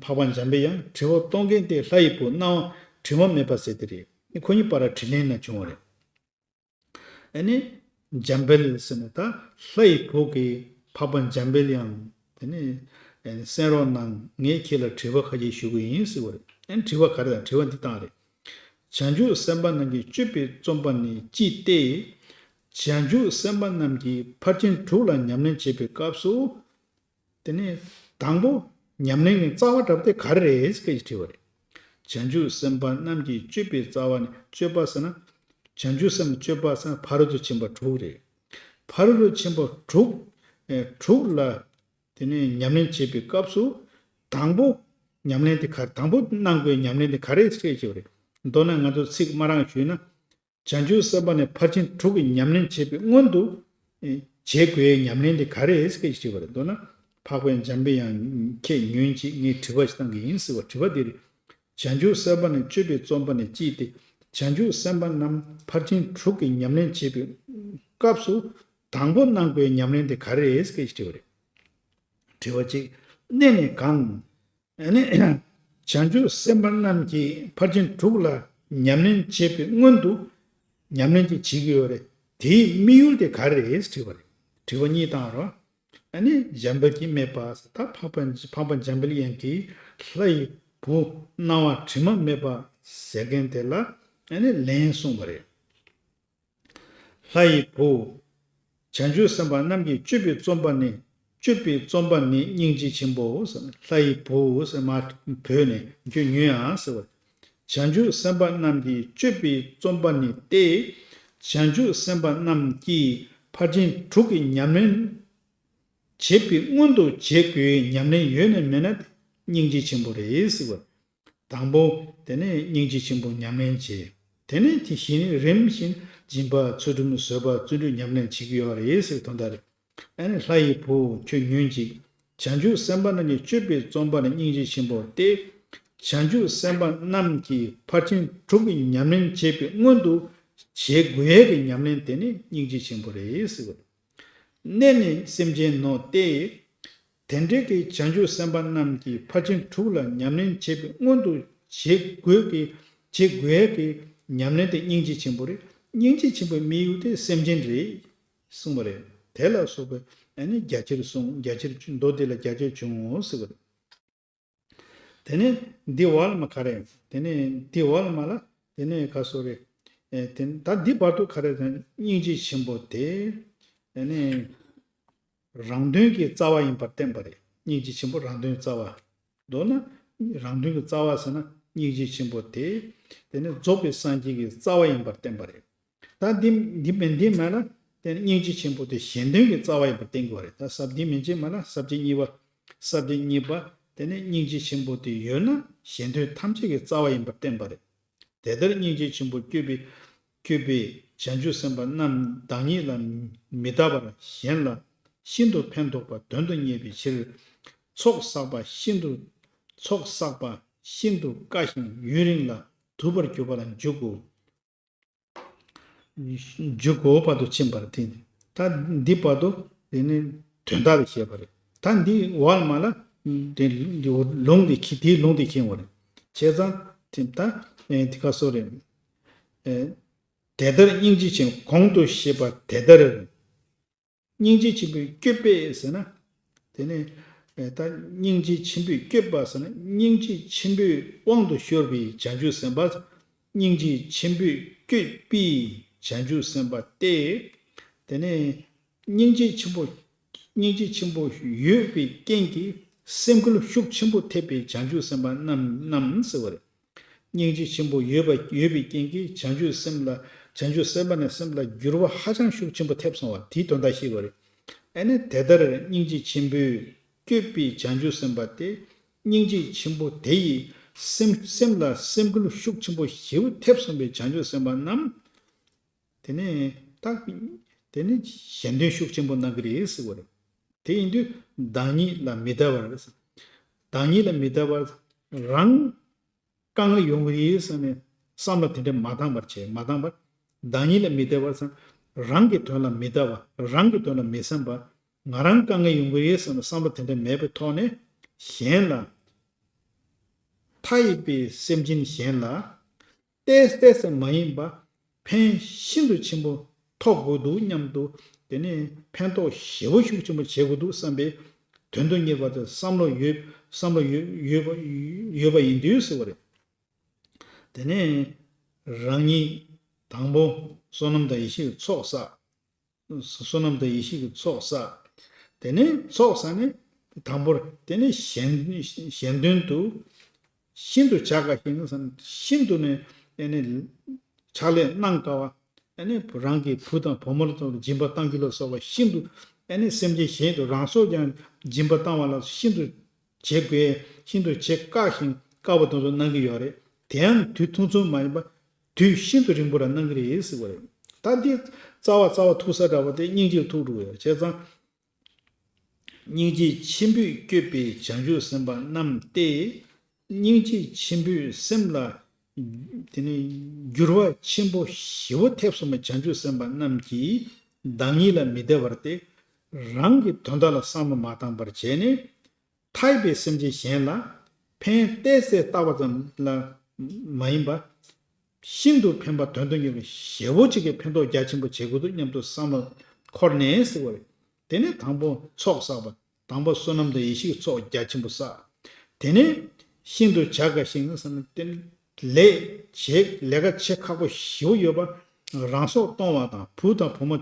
འཕགས་པ་འཇམ་དཔལ་ཡང་དྲི་བ་གཏོང་མཁན་དེ་ལྷའི་བུ་སྣང་བ་དྲི་མ་མེད་པ་ཟེར་དེ་རེད། ཁོ་གཉིས་བར་ལ་དྲིས་ལན་ན་བྱུང་བ་རེད། ཨ་ནི། འཇམ་དཔལ་ཟེར་ནས་ད་ལྷའི་བུ་གིས་འཕགས་པ་འཇམ་དཔལ་ཡང་དེ་ནི་གསན་རོགས་གནང་། ངས་ཁྱེད་ལ་དྲི་བ་ཁ་ཤས་ཞུ་གི་ཡིན་ཟེར་བ་རེད། ཨ་ནི་དྲི་བ་ག་རེ་དང་དྲི་བ་འདི་བཏང་རེད། བྱང་ཆུབ་སེམས་དཔའ་རྣམས་ཀྱི་སྤྱོད་པའི་རྩོམ་པ་ནི་ཅི་སྟེ། བྱང་ཆུབ་སེམས་དཔའ་རྣམས་ཀྱིས་ཕར་ཕྱིན་དྲུག་ལ་ཉམས་ལེན་བྱེད་པའི་སྐབས་སུ། དེ་ནས་དང་པོ་ཉམས་ལེན་གྱི་རྩ་བ་གྲུབ་དེ་ག་རེ་རེད་སྐད་ཅིག་དྲིས་པ་རེད། བྱང་ཆུབ་སེམས་དཔའ་རྣམས་ཀྱི་སྤྱོད་པའི་རྩ་བ་ནི་སྤྱོད་པ་ཟེར་ན། བྱང་ཆུབ་སེམས་སྤྱོད་པ་ཟེར་ན་ཕ་རོལ་ཏུ་ཕྱིན་པ་དྲུག་རེད། ཕ་རོལ་ཏུ་ཕྱིན་པ་དྲུག་ཨེ་དྲུག་ལ་དེ་ནས་ཉམས་ལེན་བྱེད་པའི་སྐབས་སུ། དང་པོ་ཉམས་ལེན་དེ་ག་དང་པོ་གནང་དགོས་ཉམས་ལེན་དེ་ག་རེ་སྐད་ཅིག་རེད། མདོར་ན་ང་ཚོ་ཚིག་མ་རང་ཞུས་ན། བྱང་ཆུབ་སེམས་དཔའ་ནི་ཕར་ཕྱིན་དྲུག་གི་ཉམས་ལེན་བྱེད་པའི་སྔོན་དུ། བྱེད་དགོས་ཉམས་ལེན་དེ་ག་རེ་སྐད་ཅིག་དྲིས་པ་རེད། མདོར་ན། འཕགས་པ་འཇམ་དཔལ་དབྱངས་ཁྱེད་ཉོན་ཅིག། ངས་དྲི་བ་ཞིག་བཏང་གི་ཡིན་ཟེར་བ་དྲི་བ་འདི་རེད། བྱང་ཆུབ་སེམས་དཔའ་ནི་སྤྱོད་པའི་རྩོམ་པ་ནི་ཅི་སྟེ། བྱང་ཆུབ་སེམས་དཔའ་རྣམས་ཕར་ཕྱིན་དྲུག་གི་ཉམས་ལེན་བྱེད་པའི་སྐབས་སུ། དང་པོ་གནང་དགོས་ཉམས་ལེན་དེ་ག་རེ་སྐད་ཅིག་དྲིས་པ་རེད། དྲི་བ་གཅིག། གནས་ནི་གང་། ཨ་ནི། བྱང་ཆུབ་སེམས་དཔའ་རྣམས་ཀྱིས་ཕར་ཕྱིན་དྲུག་ལ་ཉམས་ལེན་བྱེད་པའི་སྔོན་དུ་ཉམས་ལེན་ཅིག་བྱེད་ཀྱི་ཡོད་རེད། དེའི་དམིགས་ཡུལ་དེ་ག་རེ་རེད་དྲིས་པ་རེད། དྲི་བ་གཉིས་བཏང་རོགས། ཨ་ནི་འཇམ་དཔལ་གྱིས་སྨྲས་པ། ད་འཕགས་པ་འཕགས་པ་འཇམ་དཔལ་དབྱངས་ཀྱིས་ལྷའི་བུ་སྣང་བ་དྲི་མ་མེད་པ་ཟེར་མཁན་དེ་ལ་ཨ་ནི་ལན་གསུངས་པ་རེད། ལྷའི་བུ། བྱང་ཆུབ་སེམས་དཔའ་རྣམས་ཀྱི་སྤྱོད་པའི་རྩོམ་པ་ནི། སྤྱོད་པའི་རྩོམ་པ་ནི་སྙིང་རྗེ་ཆེན་པོ། ལྷའི་བུ་ཟེར་མ་བོས་ནས་ཁྱོད་ཉོན་ཡང་ཟེར་བ། བྱང་ཆུབ་སེམས་དཔའ་རྣམས་ཀྱི་སྤྱོད་པའི་རྩོམ་པ་ནི་སྟེ། བྱང་ཆུབ་སེམས་དཔའ་རྣམས་ཀྱིས་ཕར་ཕྱིན་དྲུག་གི་ཉམས་ལེན་བྱེད་པའི་སྔོན་དུ་བྱེད་དགོས་ཉམས་ལེན་ཡོད་ནས་མེད་ན་སྙིང་རྗེ་ཆེན་པོ་རེད་ཟེར་བ། དང་པོ། དེ་ནས་སྙིང་རྗེ་ཆེན་པོ་ཉམས་ལེན་བྱེད། དེ་ནས་དེ་བཞིན་རིམ་བཞིན་སྦྱིན་པ་ཚུལ་ཁྲིམས་བཟོད་པ་བརྩོན་འགྲུས་ཉམས་ལེན་བྱེད་ཀྱི་ཡོད་རེད་ཟེར་དོན་དག་རེད། ཨ་ནི་ལྷ་ཡི་བུ་ཁྱོད་ཉོན་ཅིག། བྱང་ཆུབ་སེམས་དཔའ་རྣམས་ཀྱི་སྤྱོད་པའི་རྩོམ་པ་ནི་སྙིང་རྗེ་ཆེན་པོ་སྟེ། བྱང་ཆུབ་སེམས་དཔའ་རྣམས་ཀྱིས་ཕར་ཕྱིན་དྲུག་གི་ཉམས་ལེན་བྱེད་པའི་སྔོན་དུ་བྱེད་དགོས་ཡས་ཀྱི་ཉམས་ལེན་དེ་ནི་སྙིང་རྗེ་ཆེན་པོ་རེད་ཟེར་བ་རེད། གནས་ནི་སེམས་ཅན་ནོ་སྟེ། དེ་འདྲའི་གི་བྱང་ཆུབ་སེམས་དཔའ་རྣམས་ཀྱིས་ཕར་ཕྱིན་དྲུག་ལ་ཉམས་ལེན་བྱེད་པའི་སྔོན་དུ་བྱེད་དགོས་ཀྱི་ བྱེད་དགོས་ཀྱི་ཉམས་ལེན་དེ་སྙིང་རྗེ་ཆེན་པོ་རེད། སྙིང་རྗེ་ཆེན་པོའི་དམིགས་ཡུལ་དེ་སེམས་ཅན་རེད་གསུངས་པ་རེད། དེ་ལ་སོགས་པའི་ཨ་ནི་རྒྱ་ཆེར་གསུངས། རྒྱ་ཆེར་མདོ་འདི་ལ་རྒྱ་ཆེར་བྱུང་ངོ་ཟེར་བ་རེད། དེ་ནས་འདི་བར་མ་ག་རེ། དེ་ནས་འདི་བར་མ་ལ་དེ་ནས་ག་སོ་རེ། ཨེ་དེ་ད་འདི་བར་དུ་ག་རེ་དང་སྙིང་རྗེ་ཆེན་པོ་དེ་དེ་ནས་རང་དོན་གྱི་རྩ་བ་ཡིན་པར་བསྟན་པ་རེད། སྙིང་རྗེ་ཆེན་པོ་རང་དོན་རྩ་བ། མདོར་ན་རང་དོན་གྱི་རྩ་བ་ཟེར་ན་སྙིང་རྗེ་ཆེན་པོ་དེ་དེ་ནས་རྫོགས་པའི་སངས་རྒྱས་ཀྱི་རྩ་བ་ཡིན་པར་བསྟན་པ་རེད། ད་འདི་འདི་མིན་འདི་མ་ལ་དེ་ནི་སྙིང་རྗེ་ཆེན་པོ་དེ་གཞན་དོན་གྱི་རྩ་བ་ཡིན་པར་བསྟན་དགོས་པ་རེད། ད་ས་འདི་མིན་ཅེས་མ་ལ་ས་བཅད་གཉིས་པ། ས་བཅད་གཉིས་པ་དེ་ནི་སྙིང་རྗེ་ཆེན་པོ་དེ་ཡོད་ན་གཞན་དོན་ཐམས་ཅད་ཀྱི་རྩ་བ་ཡིན་པར་བསྟན་པ་རེད། དེ་ལྟར་སྙིང་རྗེ་ཆེན་པོ་བསྐྱེད་པའི་བསྐྱེད་པའི་བྱང་ཆུབ་སེམས་དཔའ་རྣམས་བདག་ཉིད་ལ་མི་ལྟ་བར་གཞན་ལ་ཤིན་ཏུ་ཕན་འདོགས་པ་དོན་དུ་གཉེར་བའི་ཕྱིར། ཚོགས་བསགས་པ་ཤིན་ཏུ་ཚོགས་བསགས་པ་ཤིན་ཏུ་དཀའ་ཞིང་ཡུན་རིང་ལ་དུབ་པར་གྱུར་པ་ལ་འཇུག་གོ། འཇུག་གོ་བར་དུ་ཕྱིན་པར་ཐལ། ད་འདི་བར་དུ་དེ་ནི་དོན་དག་ལ་བཤད་པ་རེད། ད་འདི་བར་མ་ལ་དེ་འདི་ལུང་དེ་ཁྱི་དེའི་ལུང་དེ་ཁྱེར་བ་རེད། བྱས་ཙང་དེ་ད་དེ་ག་སོ་རེད། དེ་ལྟར་སྙིང་རྗེ་ཆེན་གོང་དུ་བཤད་པ་དེ་ལྟར། སྙིང་རྗེ་ཆེན་པོས་བསྐྱོད་པས་ཟེར་ན། དེ་ནས་ད་སྙིང་རྗེ་ཆེན་པོས་བསྐྱོད་པ་ཟེར་ན་སྙིང་རྗེ་ཆེན་པོའི་དབང་དུ་ཤོར་བའི་བྱང་ཆུབ་སེམས་དཔའ། སྙིང་རྗེ་ཆེན་པོས་བསྐྱོད་པའི་བྱང་ཆུབ་སེམས་དཔའ་སྟེ། དེ་ནས་སྙིང་རྗེ་ཆེན་པོ་སྙིང་རྗེ་ཆེན་པོ་ཡོད་པའི་རྐྱེན་གྱིས་སེམས་འགུལ་ཤུགས་ཆེན་པོ་ཐེབས་པའི་བྱང་ཆུབ་སེམས་དཔའ་རྣམས་རྣམས་ཟེར་བ་རེད། སྙིང་རྗེ་ཆེན་པོ་ཡོད་པ་ཡོད་པའི་རྐྱེན་གྱིས་བྱང་ཆུབ་སེམས་ལ་བྱང་ཆུབ་སེམས་དཔའ་ནས་སེམས་ལ་འགྱུར་བ་ཧ་ཅང་ཤུགས་ཆེན་པོ་ཐེབས་སོང་བ་དེའི་དོན་དག་ཤེས་དགོས་རེད། ཨ་ནི་དེ་ལྟར་སྙིང་རྗེ་ཆེན་པོས་བསྐྱོད་པའི་བྱང་ཆུབ་སེམས་དཔའ་སྟེ། སྙིང་རྗེ་ཆེན་པོ་དེ་ཡིས་སེམས་སེམས་ལ་སེམས་འགུལ་ཤུགས་ཆེན་པོ་ཞེ་པོ་ཐེབས་སོང་བའི་བྱང་ཆུབ་སེམས་དཔའ་རྣམས། དེ་ནས་ད་དེ་ནི་གཞན་དོན་ཤུགས་ཆེན་པོ་གནང་གི་རེད་ཟེར་བ་རེད། དེ་ཡིན་དུས་བདག་ཉིད་ལ་མི་ལྟ་བར། བདག་ཉིད་ལ་མི་ལྟ་བར་རང་དཀའ་ངལ་ཡོང་གི་རེད་བསམ་ནས་བསམ་བློ་དེ་འདྲ་མ་བཏང་བར་བྱས། མ་བཏང་བར་བདག་ཉིད་ལ་མི་ལྟ་བར་བསམ། རང་གི་དོན་ལ་མི་ལྟ་བ། རང་གི་དོན་ལ་མི་བསམ་པ། ང་རང་དཀའ་ངལ་ཡོང་གི་རེད་བསམ་ནས་བསམ་བློ་དེ་འདྲ་མེད་པའི་ཐོག་ནས་གཞན་ལ། མཐའ་ཡས་པའི་སེམས་ཅན་གཞན་ལ། ཏོག་ཙམ་མ་ཡིན་པ་ཕན་ཤིན་ཏུ་ཆེན་པོ་ཐོགས་དགོས་འདུག་སྙམ་དུ། དེ་ནས་ཕན་ཐོགས་ཞེ་པོ་ཤུགས་ཆེན་པོ་བྱེད་དགོས་འདུག་བསམ་པའི་དོན་དུ་གཉེར་བ་དེ་བསམ་བློ་ཡོད་བསམ་བློ་ཡོད་ཡོད་པ་ཡོད་པ་ཡིན་དུས་ཟེར་བ་རེད། དེ་ནས་རང་ཉིད་དང་པོ་བསོད་ནམས་དང་ཡེ་ཤེས་ཀྱི་ཚོགས་བསགས། བསོད་ནམས་དང་ཡེ་ཤེས་ཀྱི་ཚོགས་བསགས། དེ་ནས་ཚོགས་བསགས་ནས་དང་པོར་དེ་ནས་གཞན་གཞན་དོན་དུ་ཤིན་ཏུ་བྱ་དཀའ་ཞིང་ཤིན་ཏུ་ནས་དེ་ནས་ཕྱག་ལས་གནང་དཀའ་བ། དེ་ནས་རང་གི་བུ་དང་བུ་མོ་ལ་སོགས་སྦྱིན་པ་གཏང་རྒྱུ་ལ་སོགས་པ་ཤིན་ཏུ་དེ་ནས་སེམས་ཅན་གཞན་དུ་རང་སྲོག་ཀྱང་སྦྱིན་པ་བཏང་བ་ལ་ཤིན་ཏུ་བྱེད་དགོས། ཤིན་ཏུ་བྱེད་དཀའ་ཞིང་དཀའ་བ་དེ་ཚོ་གནང་གི་ཡོད་རེད། དེ་ཡང་དུས་ཐུང་ཐུང་མ་ཡིན་པ། དུས་ཤིན་ཏུ་རིང་པོ་ལ་གནང་གི་རེད་ཟེར་བ་རེད། ད་འདི་རྩ་བ་རྩ་བ་ཐུག་ས་འདྲ་བ་དེ་སྙིང་རྗེར་ཐུག་འགྲོ་གི་ཡོད། བྱས་ཙང་། སྙིང་རྗེ་ཆེན་པོས་བསྐྱོད་པའི་བྱང་ཆུབ་སེམས་དཔའ་རྣམས་ཏེ། སྙིང་རྗེ་ཆེན་པོས་སེམས་ལ། དེ་ནི་འགྱུར་བ་ཆེན་པོ་ཞེ་པོ་ཐེབས་སོང་བའི་བྱང་ཆུབ་སེམས་དཔའ་རྣམས་ཀྱིས་བདག་ཉིད་ལ་མི་བདེ་བར་ཏེ། རང་གི་དོན་དག་ལ་བསམ་བློ་མ་བཏང་བར་བྱས་ནས། མཐའ་ཡས་པའི་སེམས་ཅན་གཞན་ལ་ཕན་ཏོག་ཙམ་བཏགས་པ་ཙམ་ལ་མ་ཡིན་པ། ཤིན་ཏུ་ཕན་པ་དོན་དུ་གཉེར་བའི་ཞེ་པོ་ཅིག་གི་ཕན་ཐོགས་རྒྱ་ཆེན་པོ་བྱེད་དགོས་འདུག་སྙམ་དུ་བསམ་བློ་འཁོར་ནས་ཟེར་བ་རེད། དེ་ནས་དང་པོ་ཚོགས་བསགས་པ། དང་པོ་བསོད་ནམས་དང་ཡེ་ཤེས་ཀྱི་ཚོགས་རྒྱ་ཆེན་པོ་བསགས། དེ་ནས་ཤིན་ཏུ་བྱ་དཀའ་ཞིང་ཟེར་ན་དེ་ནས་ལས་བྱེད་ལས་ཀ་བྱེད་ཁག་པོ་ཞེ་པོ་ཡོད་པ། རང་སྲོག་གཏོང་བ་དང་བུ་དང་བུ་མོ་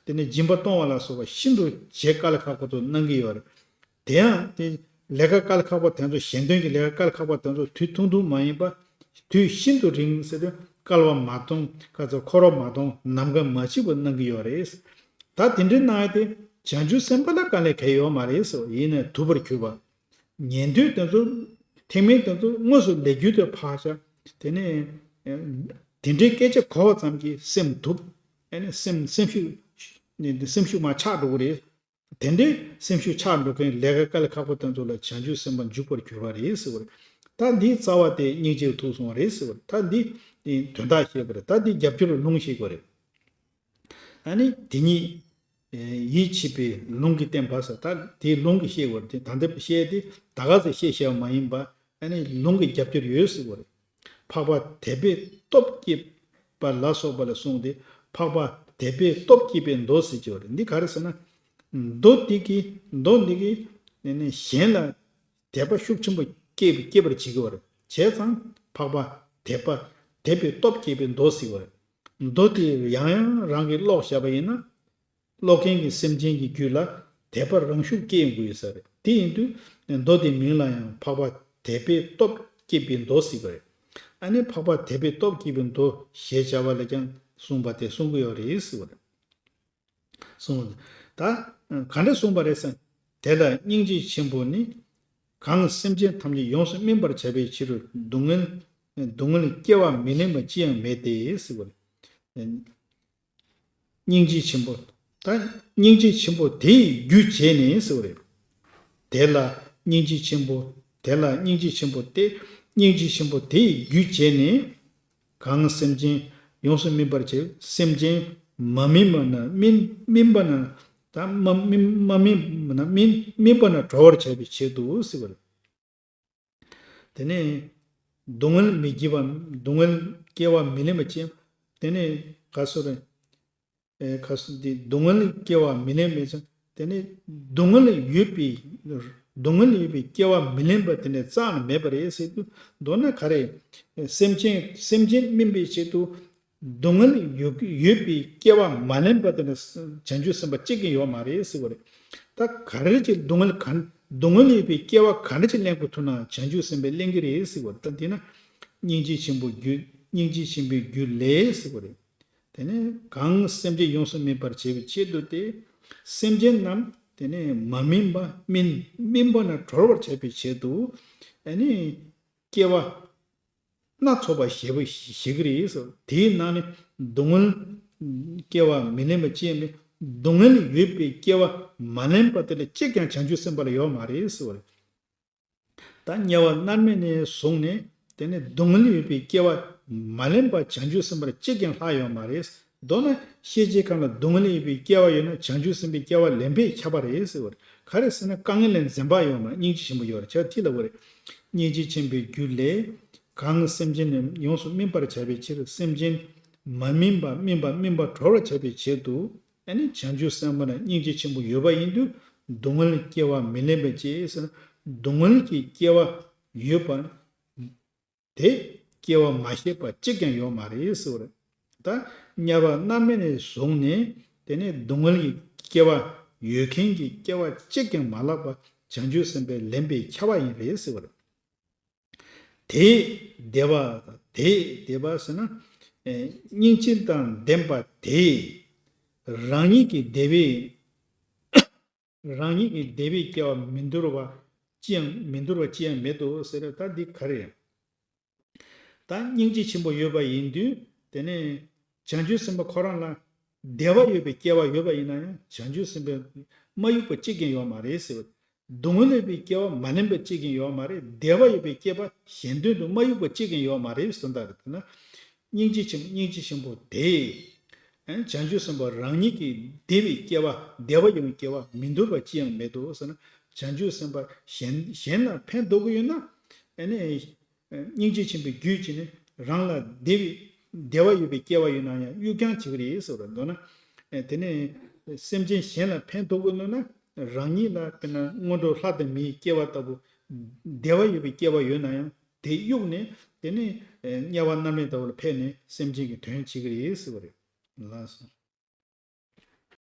དེ་ནས་སྦྱིན་པ་གཏོང་བ་ལ་སོགས་པ་ཤིན་ཏུ་བྱེད་དཀའ་ལས་ཁག་པོ་དེ་གནང་གི་ཡོད་རེད། དེ་ཡང་དེ་ལས་ཀ་དཀའ་ལས་ཁག་པོ་དེ་ཚོ་གཞན་དོན་གྱི་ལས་ཀ་དཀའ་ལས་ཁག་པོ་དེ་ཚོ་དུས་ཐུང་ཐུང་མ་ཡིན་པ། དུས་ཤིན་ཏུ་རིང་ཟེར་དུས་བསྐལ་པ་མ་སྟོང་། ག་ཚོད་འཁོར་བ་མ་སྟོང་། ནམ་མཁའ་མ་མཆིས་པ་གནང་གི་ཡོད་རེད། ད་དེ་འདྲའི་གནང་ཡ་དེ་བྱང་ཆུབ་སེམས་དཔའ་ལ་དཀའ་ལས་གང་ཡང་ཡོད་མ་རེད་ཟེར་བ་ཡིན་ནའི་དུབ་པར་གྱུར་པ། ཉན་ཐོས་དེ་ཚོ་ཐེག་དམན་དེ་ཚོ་དངོས་སུ་ལས་རྒྱུ་དེ་ཕར་བཞག་དེ་ནས་དེ་འདྲའི་སྐད་ཆ་གོ་བ་ཙམ་གྱིས་སེམས་དུབ། ཨ་ནི་སེམས་སེམས་ཤུགས་སེམས་ཤུགས་མར་ཆག་འགྲོ་གི་རེད། དེ་འདྲའི་སེམས་ཤུགས་ཆག་འགྲོ་མཁན་ལས་ཀ་དཀའ་ལས་ཁག་པོ་དེ་ཚོ་ལ་བྱང་ཆུབ་སེམས་དཔའ་འཇུག་པར་གྱུར་པ་རེད་ཟེར་བ་རེད། ད་འདིའི་རྩ་བ་དེ་སྙིང་རྗེར་ཐུག་སོང་བ་རེད་ཟེར་བ་རེད། ད་འདི་དོན་དག་ཤེས་དགོས་རེད། ད་འདི་རྒྱབ་སྐྱོར་ལུང་ཤེས་དགོས་རེད། ཨ་ནི་དེ་ཉིད་ཡིད་ཆེས་པའི་ལུང་གིས་བསྟན་པ་ཟེར། ད་དེའི་ལུང་གིས་ཤེས་དགོས་རེད། དེ་ད་འདི་བཤད་དེ་ད་ག་ཚོད་བཤད་བཤད་པ་མ་ཡིན་པ། ཨ་ནི་ལུང་གི་རྒྱབ་སྐྱོར་ཡོད་ཟེར་དགོས་རེད། འཕགས་པ་དད་པའི་སྟོབས་བསྐྱེད་པ་ལ་སོགས་པ་ལ་གསུངས་ཏེ། འཕགས་པ་དད་པའི་སྟོབས་བསྐྱེད་པའི་མདོ་ཟེར་གྱི་ཡོད་རེད། འདི་ག་རེ་ཟེར་ན། མདོ་འདི་གི་མདོ་འདི་གི་ནི་གཞན་ལ་དད་པ་ཤུགས་ཆེན་པོ་སྐྱེ་སྐྱེ་བར་བྱེད་ཀྱི་ཡོད་རེད། བྱས་ཙང་འཕགས་པ་དད་པ་དད་པའི་སྟོབས་བསྐྱེད་པའི་མདོ་ཟེར་གྱི་ཡོད་རེད། མདོ་དེ་ཡང་ཡང་རང་གིས་ཀློག་བཞག་པ་ཡིན་ན། ཀློག་མཁན་གྱི་སེམས་ཅན་གྱི་རྒྱུད་ལ་དད་པ་རང་ཤུགས་སྐྱེ་ཡོང་གི་ཡོད་ས་རེད། དེ་ཡིན་དུས་མདོ་དེའི་མིང་ལ་ཡང་འཕགས་པ་དད་པའི་སྟོབས་བསྐྱེད་པའི་མདོ་ཟེར་གྱི་རེད། ཨ་ནི་འཕགས་པ་དད་པའི་སྟོབས་བསྐྱེད་པའི་མདོ་ཞེས་བྱ་བ་ལ་ཀྱང་གསུངས་པ་དེ་གསུང་གི་ཡོད་རེད་ཟེར་བ་རེད། གསུངས། ད་ག་འདྲ་གསུངས་པ་རེད་ཟེར། དེ་ལ་སྙིང་རྗེ་ཆེན་པོ་ནི། གང་སེམས་ཅན་ཐམས་ཅད་ཡོངས་སུ་སྨིན་པར་བྱ་བའི་ཕྱིར་སྡུག་བསྔལ་སྡུག་བསྔལ་སྐྱེ་བ་མི་ལེན་པ་ཅི་ཡང་མེད་དེ་ཟེར་བ་རེད། སྙིང་རྗེ་ཆེན་པོ། ད་སྙིང་རྗེ་ཆེན་པོ་དེ་ཡི་རྒྱུ་བྱས་ནས་ཟེར་བ་རེད། དེ་ལ་སྙིང་རྗེ་ཆེན་པོ། དེ་ལ་སྙིང་རྗེ་ཆེན་པོ་སྟེ། སྙིང་རྗེ་ཆེན་པོ་དེ་ཡི་རྒྱུ་བྱས་ནས། གང་སེམས་ཅན་ཡོངས་སུ་སྨིན་པར་བྱེད། སེམས་ཅན་མ་སྨིན་པ་ན་སྨིན་སྨིན་པ་ན། ད་མ་སྨིན་མ་སྨིན་པ་ན་སྨིན་སྨིན་པ་ན་གྲོལ་བར་བྱ་བའི་ཆེད་དུ་ཟེར་བ་རེད། དེ་ནས་སྡུག་བསྔལ་མི་བགྱིད་པ། སྡུག་བསྔལ་སྐྱེ་བ་མི་ལེན་པ་ཅན། དེ་ནས་ག་སོ་རེ། ཨེ་ག་སོ་འདི་སྡུག་བསྔལ་སྐྱེ་བ་མི་ལེན་པ་ཅན། དེ་ནས་སྡུག་བསྔལ་ཡོད་པའི་སྡུག་བསྔལ་ཡོད་པའི་སྐྱེ་བ་མི་ལེན་པ་དེ་ནས་རྩ་ནས་མེད་པ་རེད་ཟེར་དུས། མདོར་ན་ག་རེ། སེམས་ཅན་སེམས་ཅན་སྨིན་པའི་ཆེད་དུ། སྡུག་བསྔལ་ཡོད་ཡོད་པའི་སྐྱེ་བ་མ་ལེན་པ་དེ་ནི་བྱང་ཆུབ་སེམས་དཔའ་གཅིག་ཀྱང་ཡོད་མ་རེད་ཟེར་བ་རེད། ད་ག་རེ་ཅིག་སྡུག་བསྔལ་གང་སྡུག་བསྔལ་ཡོད་པའི་སྐྱེ་བ་ག་འདྲ་ཅིག་ལེན་དགོས་ཐུག་ན་བྱང་ཆུབ་སེམས་དཔས་ལེན་གྱི་རེད་ཟེར་བ་རེད། ད་འདི་ན་སྙིང་རྗེ་ཆེན་པོའི་རྒྱུ་སྙིང་རྗེ་ཆེན་པོའི་རྒྱུ་ལས་ཟེར་བ་རེད། དེ་ནས་གང་སེམས་ཅན་ཡོངས་སུ་སྨིན་པར་བྱེད་པའི་ཆེད་དུ་སྟེ། སེམས་ཅན་རྣམས་དེ་ནས་མ་སྨིན་པ་སྨིན་སྨིན་པ་ན་གྲོལ་བར་བྱ་བའི་ཆེད་དུ། ཨ་ནི་སྐྱེ་བ་སྣ་ཚོགས་པ་བཞེས་པ་བཞེས་ཀྱི་རེད་ཟེར། དེའི་ནང་ནས་སྡུག་བསྔལ་སྐྱེ་བ་མི་ལེན་པ་ཅན་ནི། སྡུག་བསྔལ་ཡོད་པའི་སྐྱེ་བ་མ་ལེན་པ་དེ་ལ་གཅིག་ཀྱང་བྱང་ཆུབ་སེམས་དཔའ་ལ་ཡོད་མ་རེད་ཟེར་བ་རེད། ད་དམྱལ་བ་མནར་མེད་ནས་བཟུང་ནས་དེ་ནས་སྡུག་བསྔལ་ཡོད་པའི་སྐྱེ་བ་མ་ལེན་པ་བྱང་ཆུབ་སེམས་དཔའ་གཅིག་ཀྱང་ལྷག་ཡོད་མ་རེད། མདོར་ན་ཤེས་བྱའི་ཁམས་ལ་སྡུག་བསྔལ་ཡོད་པའི་སྐྱེ་བ་ཡོད་ན་བྱང་ཆུབ་སེམས་དཔའི་སྐྱེ་བ་ལེན་པས་ཁྱབ་པ་རེད་ཟེར་བ་རེད། ག་རེ་ཟེར་ན་དཀའ་ངལ་ལས་འཛེམ་པ་ཡོད་མ་རེད། སྙིང་རྗེ་ཆེན་པོ་ཡོད་རེད། བྱས་ཙང་དེ་ལབ་པ་རེད། སྙིང་རྗེ་ཆེན་པོའི་རྒྱུ་ལས། གང་སེམས་ཅན་ནི་ཡོངས་སུ་སྨིན་པར་བྱ་བའི་ཕྱིར་སེམས་ཅན་མ་སྨིན་པ་སྨིན་པ་སྨིན་པ་གྲོལ་བར་བྱ་བའི་ཆེད་དུ། ཨ་ནི་བྱང་ཆུབ་སེམས་དཔའ་ལ་སྙིང་རྗེ་ཆེན་པོ་ཡོད་པ་ཡིན་དུས། སྡུག་བསྔལ་སྐྱེ་བ་མི་ལེན་པའི་ཕྱིར་ཟེར་ན། སྡུག་བསྔལ་གྱི་སྐྱེ་བ་ཡོད་པ། དེ་སྐྱེ་བ་མ་བཞེས་པ་གཅིག་ཀྱང་ཡོད་མ་རེད་ཟེར་བ་རེད། ད་དམྱལ་བ་མནར་མེད་ནས་བཟུང་ནས་དེ་ནས་སྡུག་བསྔལ་གྱི་སྐྱེ་བ་ཡོད་མཁན་གྱི་སྐྱེ་བ་གཅིག་ཀྱང་མ་ལྷག་པ་བྱང་ཆུབ་སེམས་དཔའི་ལེན་པས་ཁྱབ་པ་ཡིན་རེད་ཟེར་བ་རེད། དེས་བདེ་བ་དེས་བདེ་བ་ཟེར་ན། ཨེ་སྙིང་རྗེ་དང་ལྡན་པ་དེས་རང་ཉིད་ཀྱི་བདེ་བའི་རང་ཉིད་ཀྱི་བདེ་བའི་སྐྱེ་བ་མི་འདོར་བ་ཅི་ཡང་མི་འདོར་བ་ཅི་ཡང་མེད་དོ་ཟེར། ད་འདི་ག་རེ་ཡང་། ད་སྙིང་རྗེ་ཆེན་པོ་ཡོད་པ་ཡིན་དུས་དེ་ནས་བྱང་ཆུབ་སེམས་དཔའ་ཁོ་རང་ལ་བདེ་བ་ཡོད་པའི་སྐྱེ་བ་ཡོད་པ་ཡིན་ན་ཡང་བྱང་ཆུབ་སེམས་དཔའི་མ་གཡུག་པ་གཅིག་ཀྱང་ཡོད་མ་རེད་ཟེར་བ། སྡུག་བསྔལ་ཡོད་པའི་སྐྱེ་བ་མ་ལེན་པ་གཅིག་ཀྱང་ཡོད་མ་རེད། བདེ་བ་ཡོད་པའི་སྐྱེ་བ་གཞན་དོན་དུ་མ་གཡུག་པ་གཅིག་ཀྱང་ཡོད་མ་རེད་གསུངས་པ་རེད། དེ་ན་སྙིང་རྗེ་ཆེན་སྙིང་རྗེ་ཆེན་པོ་དེས། ཨ་ནི་བྱང་ཆུབ་སེམས་དཔའ་རང་ཉིད་ཀྱི་བདེ་བའི་སྐྱེ་བ་བདེ་བ་ཡོང་བའི་སྐྱེ་བ་མི་འདོར་བ་ཅི་ཡང་མེད་དོ་ཟེར་ན། བྱང་ཆུབ་སེམས་དཔའ་གཞན་གཞན་ལ་ཕན་ཐོགས་ཀྱི་ཡོད་ན། ཨ་ནི་སྙིང་རྗེ་ཆེན་པོའི་རྒྱུད་ཀྱིས་ནི་རང་ལ་བདེ་བའི་བདེ་བ་ཡོད་པའི་སྐྱེ་བ་ཡོད་ན་ཡང་གཡུག་རྐྱང་བྱེད་ཀྱི་རེད་ཟེར་བ་རེད། མདོར་ན་དེ་ནས་སེམས་ཅན་གཞན་ལ་ཕན་ཐོགས་ཀྱི་ཡོད་ན། རང་ཉིད་ལ་དཔེར་ན་སྔོན་འགྲོ་ལྷ་དང་མིའི་སྐྱེ་བ་ལྟ་བུ་བདེ་བ་ཡོད་པའི་སྐྱེ་བ་ཡོད་ན་ཡང་དེ་གཡུག་ནས་དེ་ནས་དམྱལ་བ་མནར་མེད་ལྟ་བུ་ལ་ཕེབས་ནས་སེམས་ཅན་གྱི་དོན་བྱེད་ཀྱི་རེད་ཟེར་བ་རེད། ལགས་སོ།